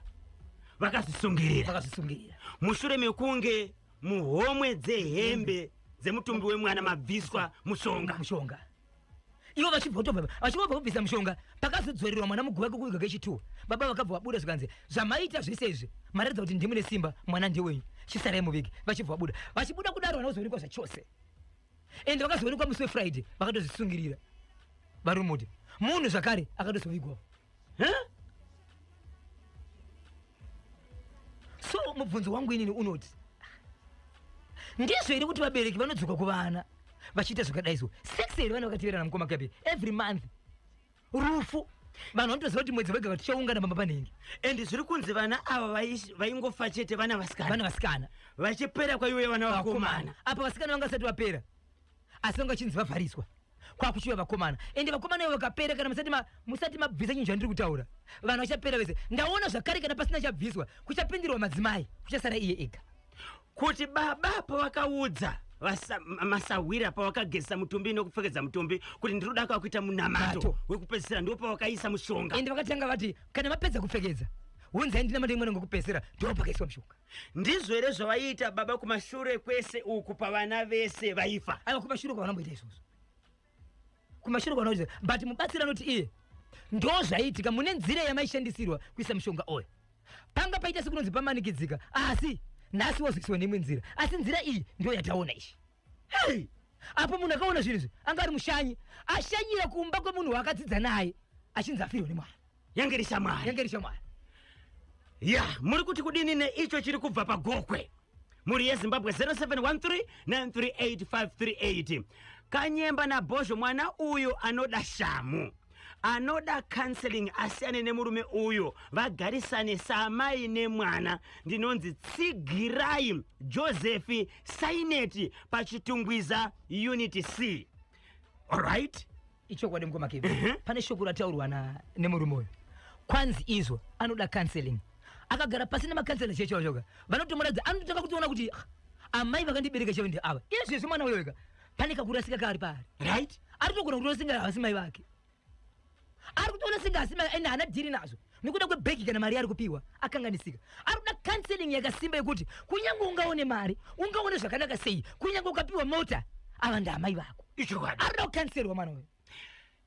vakazvisungirira. Vakazvisungirira. Mushure mekunge muhomwe dzehembe dzemutumbi wemwana mabviswa mushonga. Mushonga. Ivo vachibva kutobva, vachingobva kubvisa mushonga, pakazodzorerwa mwana muguva kekuviga kechi2, baba vakabva vabuda. Zvikanzi zvamaita zvese izvi maratidza kuti ndimune simba, mwana ndewenyu, chisarai muvige. Vachibva vabuda. Vachibuda kudaro, vana vazoonekwa zvachose, ende vakazoonekwa musi weFriday vakatozvisungirira vari muti. Munhu zvakare akatozovigwawo. Huh? So mubvunzo wangu inini unoti, ndizvo here kuti vabereki vanodzoka kuvana vachiita zvakadai? So sex here vana vakateverana, mukoma Kapi? Every month rufu, vanhu vanotoziva kuti mwedzi wega tichaungana pamba panenge. And zviri kunzi vana ava vaingofa chete vana vasikana. Vana vasikana. Vachipera kwaiuya vana vakomana. Apa vasikana vanga vasati vapera, asi vanga vachinzi vavhariswa. Kwakuchiuya vakomana, ende vakomana ivo vakapera. Kana musati mabvisa chinhu chandiri kutaura, vanhu vachapera vese. Ndaona zvakare kana pasina chabviswa, kuchapindirwa madzimai, kuchasara iye ega. Kuti baba pavakaudza masahwira, pavakagezesa mutumbi nokupfekedza mutumbi, kuti ndiri kuda kuita munamato Mato. wekupedzisira, ndo pavakaisa mushonga. Ende vakatanga vati, kana mapedza kupfekedza, unzai ndinamate mwana ngokupedzisira. Ndo pakaiswa mushonga. Ndizvo here zvavaiita baba kumashure kwese uku, pavana vese vaifa? Aiwa, kumashure kwavanamboita izvozvo, kumashure kwavanoita. But mubatsiri anoti iye ndo zvaiitika mune nzira yamaishandisirwa kuisa mushonga oyo. Panga paita sekunonzi pamanikidzika, asi nhasi wazoiswa neimwe nzira, asi nzira iyi ndo yataona ishi. Hey! Apo munhu akaona zvinhu izvi anga ari mushanyi, ashanyira kumba kwemunhu waakadzidza naye, achinzi afirwa nemwana. Yange iri shamwari. Yange iri shamwari. Ya, muri kuti kudini neicho chiri kubva paGokwe, mhuri yeZimbabwe? 0713 938 538. Kanyemba naBhozho, mwana uyu anoda shamu, anoda counseling, asiyane nemurume uyu, vagarisane samai nemwana. Ndinonzi Tsigirai Joseph Saineti, paChitungwiza Unit C. Alright. Ichokwadi, mukoma Kevin. Pane shoko rataurwa nemurume uyu, kwanzi izvo anoda counseling. Akagara pasi nemacounsellor checho choka, vanotomuratidza, anototanga kutoona kuti, "Ah, amai vakandibereka chaivo ndeava." Izvezvi mwana uyo wega pane kakurasika kaari paari. Ari kutogona kutoona singa havasi mai vake, ari kutoona singa hasi mai, ende haana dhiri nazvo nekuda kwebhegi kana mari yaari kupiwa. Akanganisika, ari kuda counseling yakasimba yekuti kunyange ungaone mari, ungaone zvakanaka sei, kunyange ukapiwa mota, ava ndaamai vako. Ichokwadi. Ari kuda kucounselwa mwana uyu.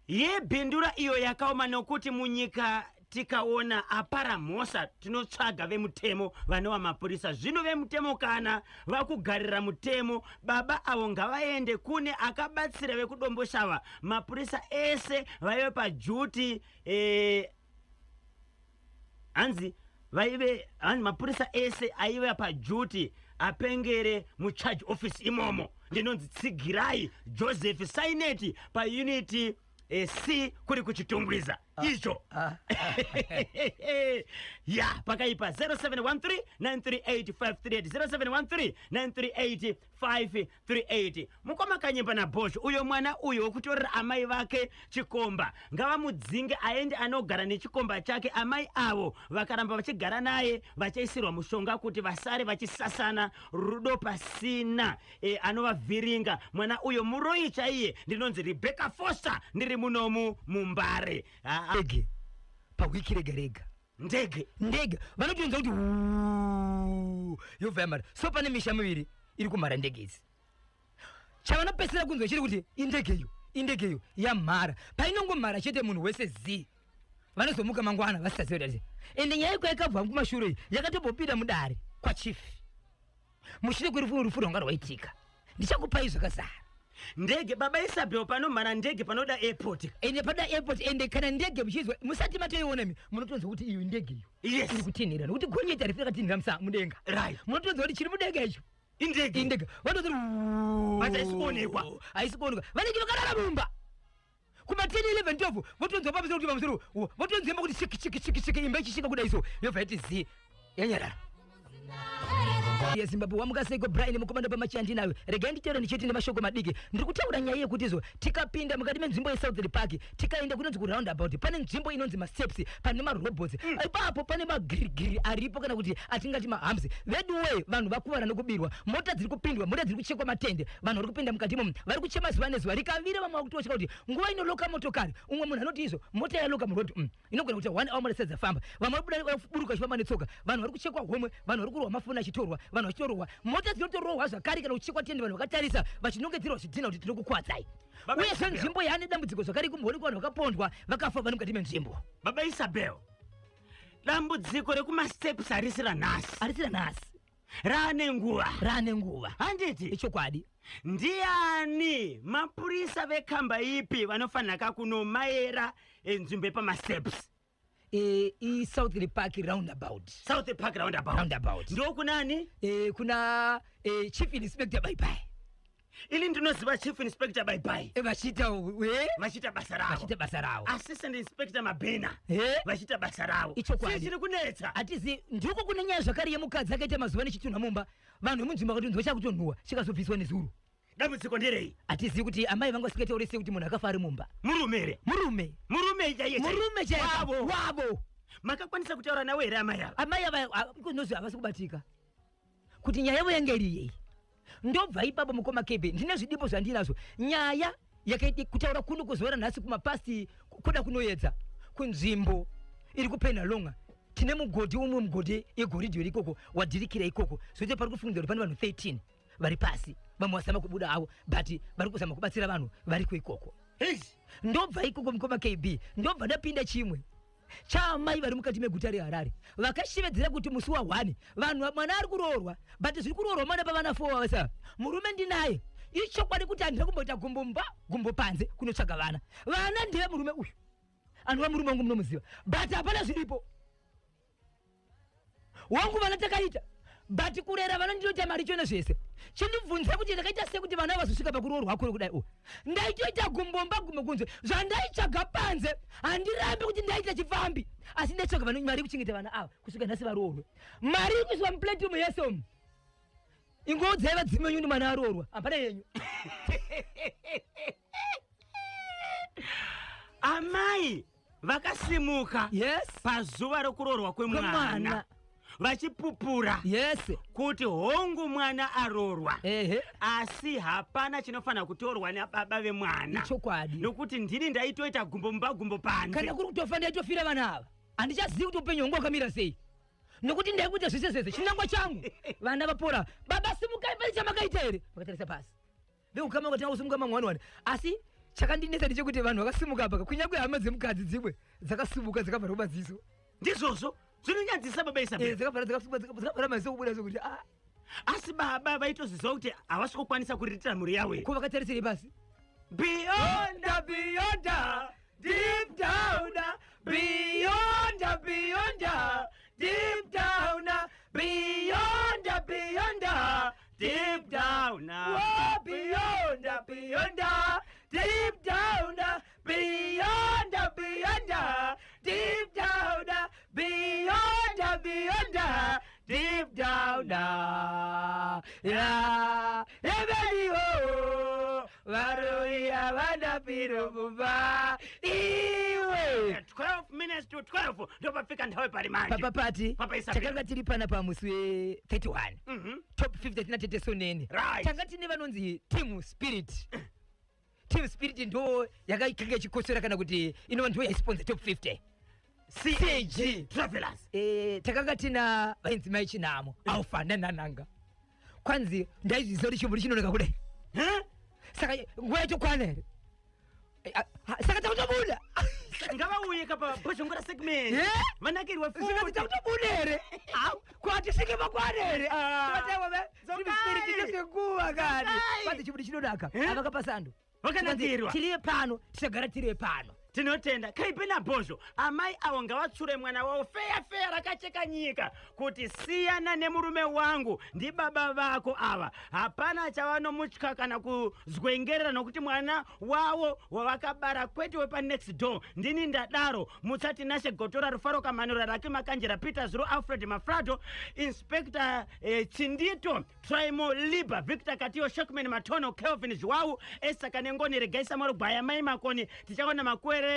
Yebhindura iyo yakaoma, nokuti munyika tikaona apara mhosva tinotsvaga vemutemo, vanova mapurisa. Zvino vemutemo kana vakugarira mutemo, baba avo ngavaende kune akabatsira vekuDomboshava. Mapurisa ese vaive paduty, hanzi vaive, hanzi mapurisa ese aiva paduty apengere mucharge office imomo. Ndinonzi Tsigirai Joseph Saineti, paUnit C, kuri kuChitungwiza icho. Ya, pakaipa. 0713 938 538, 0713 938 538. Mukoma Kanyemba naBhosho, uyo mwana uyo wekutorera amai vake chikomba, ngavamudzinge aende anogara nechikomba chake. Amai avo vakaramba vachigara naye vachaisirwa mushonga kuti vasare vachisasana rudo pasina anovavhiringa. Mwana uyo muroi chaiye. Ndinonzi Rebecca Foster, ndiri munomu muMbare. Ah, ah, Ndege pawiki rega rega. Ndege. Ndege vanotonza kuti "Wuuu", yobva yamhara. So pane misha miviri iri kumhara ndege idzi. Chavanopedzisira kunzwa chiri kuti indegeyo, indegeyo yamhara. Painongomhara chete, munhu wese zii, vanozomuka mangwana vasisazivi kuti. Ende nyaya iko yakabva kumashure iyi yakatombopinda mudare kwachief mushure kwerufu, rufu rwanga rwaitika. Ndichakupai zvakazara. Ndege, baba Isabel, panomhara ndege panoda airport. Ende pada airport. Ende kana ndege muchizwa, musati matoiona imi, munotonzwa kuti iyo ndege iyo iri kutinhira, nokuti gonyeti harifi rakatinhira mudenga. Munotonzwa kuti chiri mudenga icho Indege. Indege. Vanototi But haisi kuonekwa. Haisi kuonekwa. Vanenge vakarara mumba kuma 10, 11, 12, votonzwa pamusoro kuti pamusoro, votonzwa imba kuti shiki shiki shiki shiki, imba ichisvika kudai, so yobva yati zi, yanyarara. YeZimbabwe, wamuka seiko? Brian mukomanda pamachandinayo. Regai nditaure ndichiti nemashoko madiki, ndiri kutaura nyaya yekuti izvo tikapinda mukati menzvimbo yeSouth Park, tikaenda kunonzi kuroundabout, pane nzvimbo inonzi masteps, pane marobots ipapo, pane magirigiri aripo, kana kuti atingati mahumps. Veduwe, vanhu vakuvara nokubirwa, mota dziri kupindwa, mota dziri kuchekwa matende, vanhu vari kupinda mukati imomo, vari kuchema zuva nezuva. Rikavira, vamwe vakutotya kuti nguva inoloka motokari. Umwe munhu anoti izvo mota yaloka muroad, inogona kuita one hour mota dzisati dzafamba. Vamwe vari kuburuka vachifamba netsoka. Vanhu vari kuchekwa homwe, vanhu vari kurwa, mafoni achitorwa, vanhu vachitorwa, mota dzinotorohwa zvakare kana kuchekwa tende, vanhu vakatarisa vachinongedzerwa zvidhina kuti tinokukuvadzai. Baba Uyezve Isabel. nzvimbo yaane dambudziko zvakare, kumboonekwa vanhu vakapondwa, vakafa vari mukati menzvimbo. Baba Isabel, dambudziko rekumasteps harisi ranhasi. Harisira nhasi. Raane nguva. Raane nguva. Handiti? Ichokwadi. Ndiani, mapurisa vekamba ipi vanofanira kunomayera nzvimbo yepamasteps? ISouth Park roundabout. South Park roundabout. Roundabout. Ndokunani? Kuna Chief Inspector Baibai. Ini ndinoziva Chief Inspector Baibai. Vachiita Vachiita basa ravo. Vachiita basa ravo. Assistant Inspector Mabhena vachiita basa ravo. Ichokwadi. Chii chiri kunetsa? Hatizi. Ndiko kune nyaya zvakare yemukadzi akaita mazuva nechitunha mumba. Vanhu vemunzvimbo vakatonzwa chakutonhuhwa, chikazobviswa nezuro. Dambudziko nderei? Hatizivi kuti amai vanga vasingatauri sei kuti munhu akafa ari mumba. Murume here? Murume. Murume chaiye chaiye. Murume chaiye. Wavo. Wavo. Makakwanisa kutaura nawo here amai ava? Amai ava kunozi havasi kubatika kuti nyaya yavo yange iri yei. Ndobva ipapo, mukoma KB, ndine zvidipo zvandinazvo. Nyaya yakaiti kutaura kuno kuzuva ranhasi kumapasti kuda kunoedza kunzvimbo iri kuPenhalonga, tine mugodhi umwe, mugodhi yegoridhe uri ikoko, wadhirikira ikoko. Zvoite pari kufungidzwa kuti pane vanhu 13 vari pasi, vamwe vasama kubuda avo, but vari kuzama kubatsira vanhu variko ikoko. Eish. Ndobva ikoko, mukoma KB, ndobva ndapinda chimwe chaamai vari mukati meguta reHarare vakashevedzera kuti musi wa1 vanhu mwana ari kuroorwa, but zviri kuroorwa mwana pavana 4 vavasa. Murume ndinaye, ichokwadi kuti handina kumboita gumbo mumba gumbo panze kunotsvaga vana. Vana ndeve murume uyu, anova murume wangu, munomuziva, but hapana zviripo. Wangu vana takaita, but kurera vana ndinoita mari chone zvese. Chindibvunze kuti ndakaita sei kuti vana vazosvika pakuroorwa kure kudai. O, ndaitoita gumbomba gumbo kunze, zvandaitsvaga panze. Handirambi kuti ndaita chipfambi, asi ndaitsvaga vana, mari yekuchengeta vana ava kusvika nhasi varoorwe. Mari iri kuiswa muplate umu yese umu. Ingoudzai vadzimu venyu kuti mwana aroorwa, hapana yenyu. Amai vakasimuka pazuva rokuroorwa kwemwana kwemwana vachipupura kuti hongu, mwana aroorwa, asi hapana chinofanira kutorwa nababa vemwana. Chokwadi. Nokuti ndini ndaitoita gumbo mumba gumbo panze. Kana kuri kutofa, ndaitofira vana ava. Handichazivi kuti upenyu hwangu hwakamira sei, nokuti ndaikuita zvese zvese. Chinangwa changu vana vapora. Baba, simukai, pane chamakaita here? Vakatarisa pasi, veukama vakatanga kusimuka mamwe wani. Asi chakandinetsa ndechekuti vanhu vakasimuka apa, kunyange hama dzemukadzi dzimwe dzakasimuka dzakavhara maziso. Ndizvozvo zvinonyadzisa, baba Isabel. Dzakavhara, dzakasimuka, dzakavhara maziso kubuda sokuti ah. Asi baba vaitoziva kuti havasi kukwanisa kuriritira mhuri yavo here? Ko vakatarisirei pasi? Beyond, Beyond, deep down, beyond, beyond, deep down, beyond, beyond, deep down. Oh, beyond, beyond, deep down, beyond, beyond, deep down, beyond, beyond, deep down. Ya, ebeniwo, varoi havana piro mumba iwe. 12 minutes to 12, ndopafika nthawi pali manje. Papa Pati. Papa Isabel. Takanga tiri pana pamusi we31 Top 50 tina Tete Soneni. Tanga tine vanonzi Team Spirit. Team Spirit ndo yakakanga ichikotsera, kana kuti inova ndo yaisponsor Top 50. CAG Travelers. Takanga tina vainzi Mai Chinamo Alfa nanananga. Kwanzi ndaizviziva kuti chimburi chinoneka kudai. Huh? Saka nguva yacho kwana here? Saka takutobuda. Ngavauye kapa Bhozhongora segment. Vanakirwa Zvikati futi. takutobuda here? Au, kwatisvike pakwana here? Ah. Dzokai. Nguva kani. Dzokai. Kwanzi chimburi chinonaka. Avakapa sando. Vakanakirwa. Tiriye pano, tichagara tiriye pano. Tinotenda kaipe nabhozho. Amai avo ngavatsure mwana wavo feya feya rakacheka nyika kuti siyana nemurume wangu, ndibaba vako ava. Hapana chavanomutya kana kuzwengerera, nokuti mwana wavo wavakabara, kwete wepanext door. Ndini ndadaro. Mutsati Nashe Gotora, Rufaro Kamanura, Raki Makanjera, Peter Zuro, Alfred Mafrado, Inspector Chindito, Trimo Liba, Victor Katiyo, Shekman Matono, Kelvin Zhuwau, Esa Kanengoni, Regai Samuel Gwaya, Mai Makoni, Tichaona Makwerere,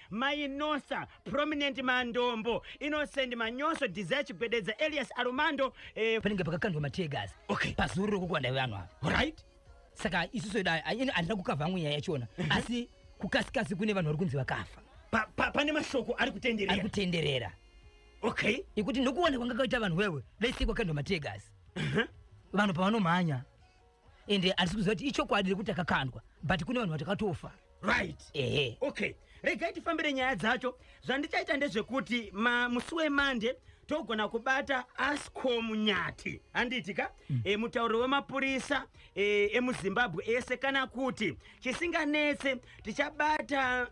Mai Nosa, Prominent Mandombo, Innocent Manyoso, Desire Chigwededza, Elias Arumando. Panenge pakakandwa mateargas pazuru rokukwanda vanhu ava. Saka isusu da handina kukavha amwe nyaya yachona, asi kukasikasi kune vanhu vari kunzi vakafa. Pane mashoko ari ari kutenderera. Kutenderera. Ikuti nokuwana kwanga kaita vanhu wewe daisei kwakandwa mateargas, vanhu pavanomhanya, ende handisi kuziva kuti ichokwadi rekuti akakandwa, but kune vanhu vatakatofa. Ehe. Okay, regai tifambire nyaya dzacho. Zvandichaita ndezvekuti musi weMande togona kubata Ascom Nyati, handiti ka? Mutauri wemapurisa emuZimbabwe ese, kana kuti chisinganetse tichabata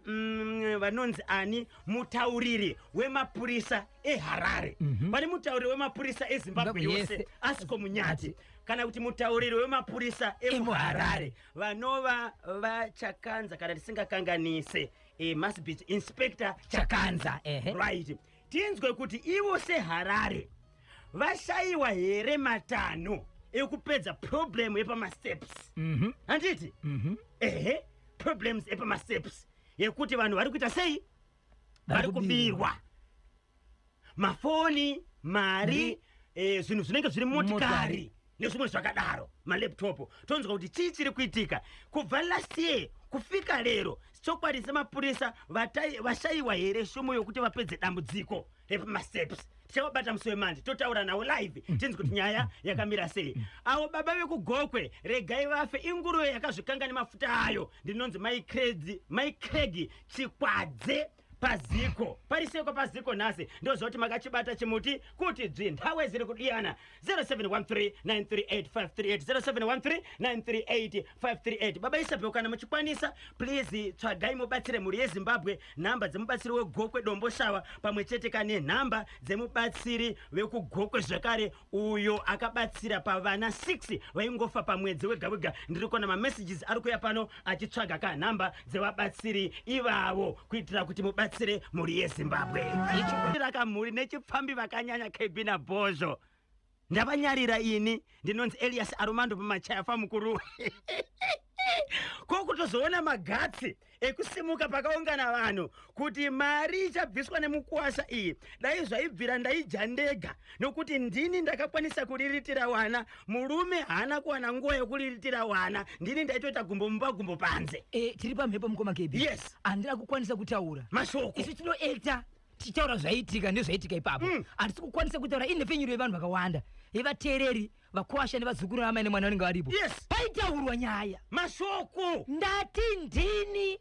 vanonzi ani, mutauriri wemapurisa eHarare. Pane mutauriri wemapurisa eZimbabwe Zimbabwe yose, yese. Ascom Nyati, kana kuti mutauriri wemapurisa emuHarare vanova vaChakanza, kana tisingakanganise, must be Inspector Chakanza. Chakanza, ehe. Right, tinzwe kuti ivo seHarare vashayiwa here matanho. Ekupedza problem yepamasteps. Handiti? Ehe, problems epamasteps yekuti vanhu vari kuita sei? Vari kubirwa mafoni, mari, zvinhu zvinenge zviri mumotikari Motikari. Nezvimwe zvakadaro, malaptop. Tonzwa kuti chii chiri kuitika kubva last year kufika lero. Chokwadi, semapurisa vashayiwa here shumo yokuti vapedze dambudziko repamasteps? Tichavabata musi wemanje, totaura navo live, tinzwe kuti nyaya yakamira sei. Avo baba vekuGokwe, regai vafe, inguruve yakazvikanga nemafuta ayo. Ndinonzi Mai Cregi Chikwadze paziko pariseko paziko. Nhasi ndoziva kuti makachibata chimuti kuti dzvi. Nthawe ziri kudiyana 0713 938 538, 0713 938 538. Baba Isabel, kana muchikwanisa, please tsvagai mubatsire mhuri yeZimbabwe nhamba dzemubatsiri weGokwe Domboshava, pamwe chete kane nhamba dzemubatsiri vekuGokwe zvakare, uyo akabatsira pavana 6 vaingofa pamwedzi wega wega. Ndiri kuona mamessages ari kuuya pano achitsvaga kanhamba dzevabatsiri ivavo kuitira kuti mubatsire mhuri yeZimbabwe. Rakamhuri nechipfambi vakanyanya. KB naBhozho, ndavanyarira ini. Ndinonzi Elias Arumando pamachaya famukuru. Ko kutozoona magatsi ekusimuka pakaungana vanhu kuti mari ichabviswa nemukuwasha iyi, dai zvaibvira ndaidya ndega, nokuti ndini ndakakwanisa kuriritira wana. Murume haana kuwana nguva yokuriritira wana, ndini ndaitoita gumbo mumba, gumbo panze. Tiri pamhepo, mukoma KB. Yes. Handina kukwanisa kutaura. Mashoko. Isu tinoacta tichitaura zvaitika nezvaitika ipapo. Handisi kukwanisa kutaura inhepfenyuro yevanhu vakawanda, yevateereri, vakwasha nevazukuru, amai nemwana vanenge varipo. Paitaurwa nyaya. Mashoko. Ndati ndini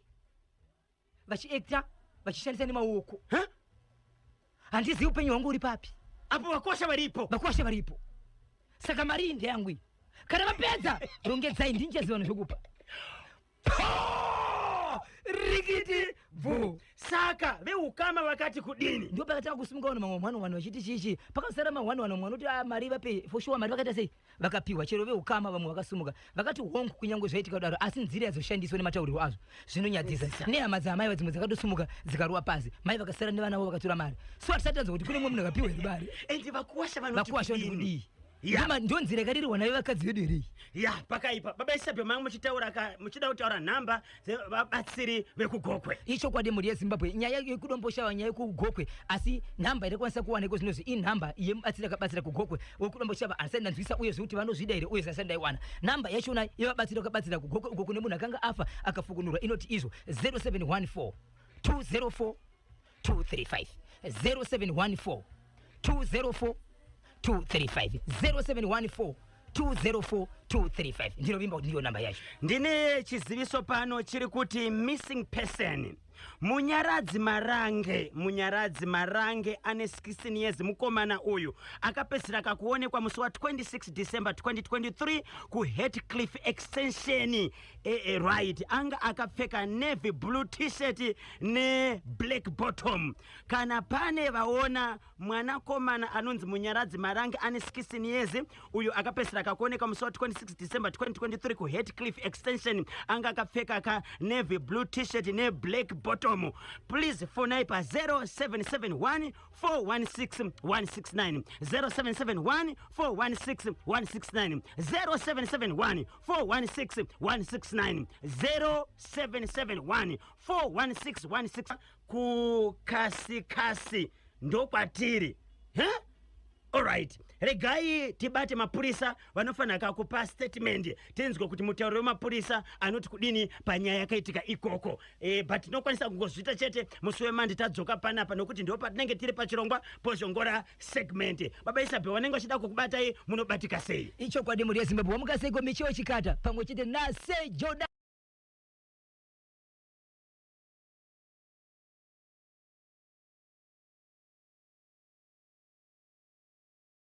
vachiacta vachishandisa nemaoko. Ha? Handizivi upenyu hwangu uri papi. Apo vakwasha varipo. Vakwasha varipo, saka mari iyi ndeyangu iyi. Kana vapedza, rongedzai, ndinchaziva nezvokupa. Rikiti bvu. Saka veukama vakati kudini? Ndo pakatanga kusimuka vanhu, mamwe mwana, vanhu vachiti chichi, pakasara mahwani, vanhu vamwe vanoti, "Ah, mari vape for sure." Mari vakaita sei? Vakapiwa. Chero veukama vamwe vakasimuka vakati hongu, kunyange zvaitika kudaro, asi nzira yazoshandiswa nemataurirwo azvo zvinonyadzisa. Nehama dzaamai vadzimwe dzakatosimuka dzikarova pasi, mai vakasara nevana vavo vakatora mari. So hatisati tanzwa kuti kune mumwe munhu akapiwa here mari. Ende vakuwasha vanoti Vakuwasha vanoti kudini? kudii? Ya. Ndo nzira yakaririrwa nayo vakadzi vedu here iyi? Ya, pakaipa. Baba Isabel, manga muchitaura muchida kutaura nhamba dzevabatsiri vekuGokwe. Ichokwadi, mhuri yeZimbabwe, nyaya yekuDomboshava, nyaya yekuGokwe, asi nhamba irakwanisa kuwanikwa zvinozvi inhamba yemubatsiri akabatsira kuGokwe. WekuDomboshava handisati ndanzwisa uye zvekuti vanozvida here, uye zvisati ndaiwana nhamba yachona yevabatsiri vakabatsira kuGokwe uko kune munhu akanga afa akafukunurwa. Inoti izvo 0714 204 235, 0714 204 235, 0714 204 235. Ndinovimba kuti ndiyo namba yacho. Ndine chiziviso pano chiri kuti missing person Munyaradzi Marange. Munyaradzi Marange ane 16 years. Mukomana uyu akapedzisira kakuonekwa musi wa26 December 2023 kuHatcliffe Extension. Right, anga akapfeka navy blue T-shirt neblack bottom. Kana pane vaona mwanakomana anonzi Munyaradzi Marange ane 16 years, uyo akapedzisira kakuonekwa musi wa26 December 2023 kuHatcliffe Extension, anga akapfeka ka navy blue T-shirt neblack bottom, please fonai pa 0771 416 169, 0771 416 169, 0771 416 169, 0771 416 16. Kukasikasi ndokwatiri he. Alright, regai tibate mapurisa vanofanira kupa statement, tinzwe kuti mutauri wemapurisa anoti kudini panyaya yakaitika ikoko. But tinokwanisa kungozviita chete musi wemandi tadzoka panapa, nokuti ndo patinenge tiri pachirongwa Pozhongora segment. Baba Isabel, vanenge vachida kukubatai, munobatika sei? Ichokwadi, mhuri yeZimbabwe, wamukaseiko? Micheo Chikata pamwe chete naSejoda.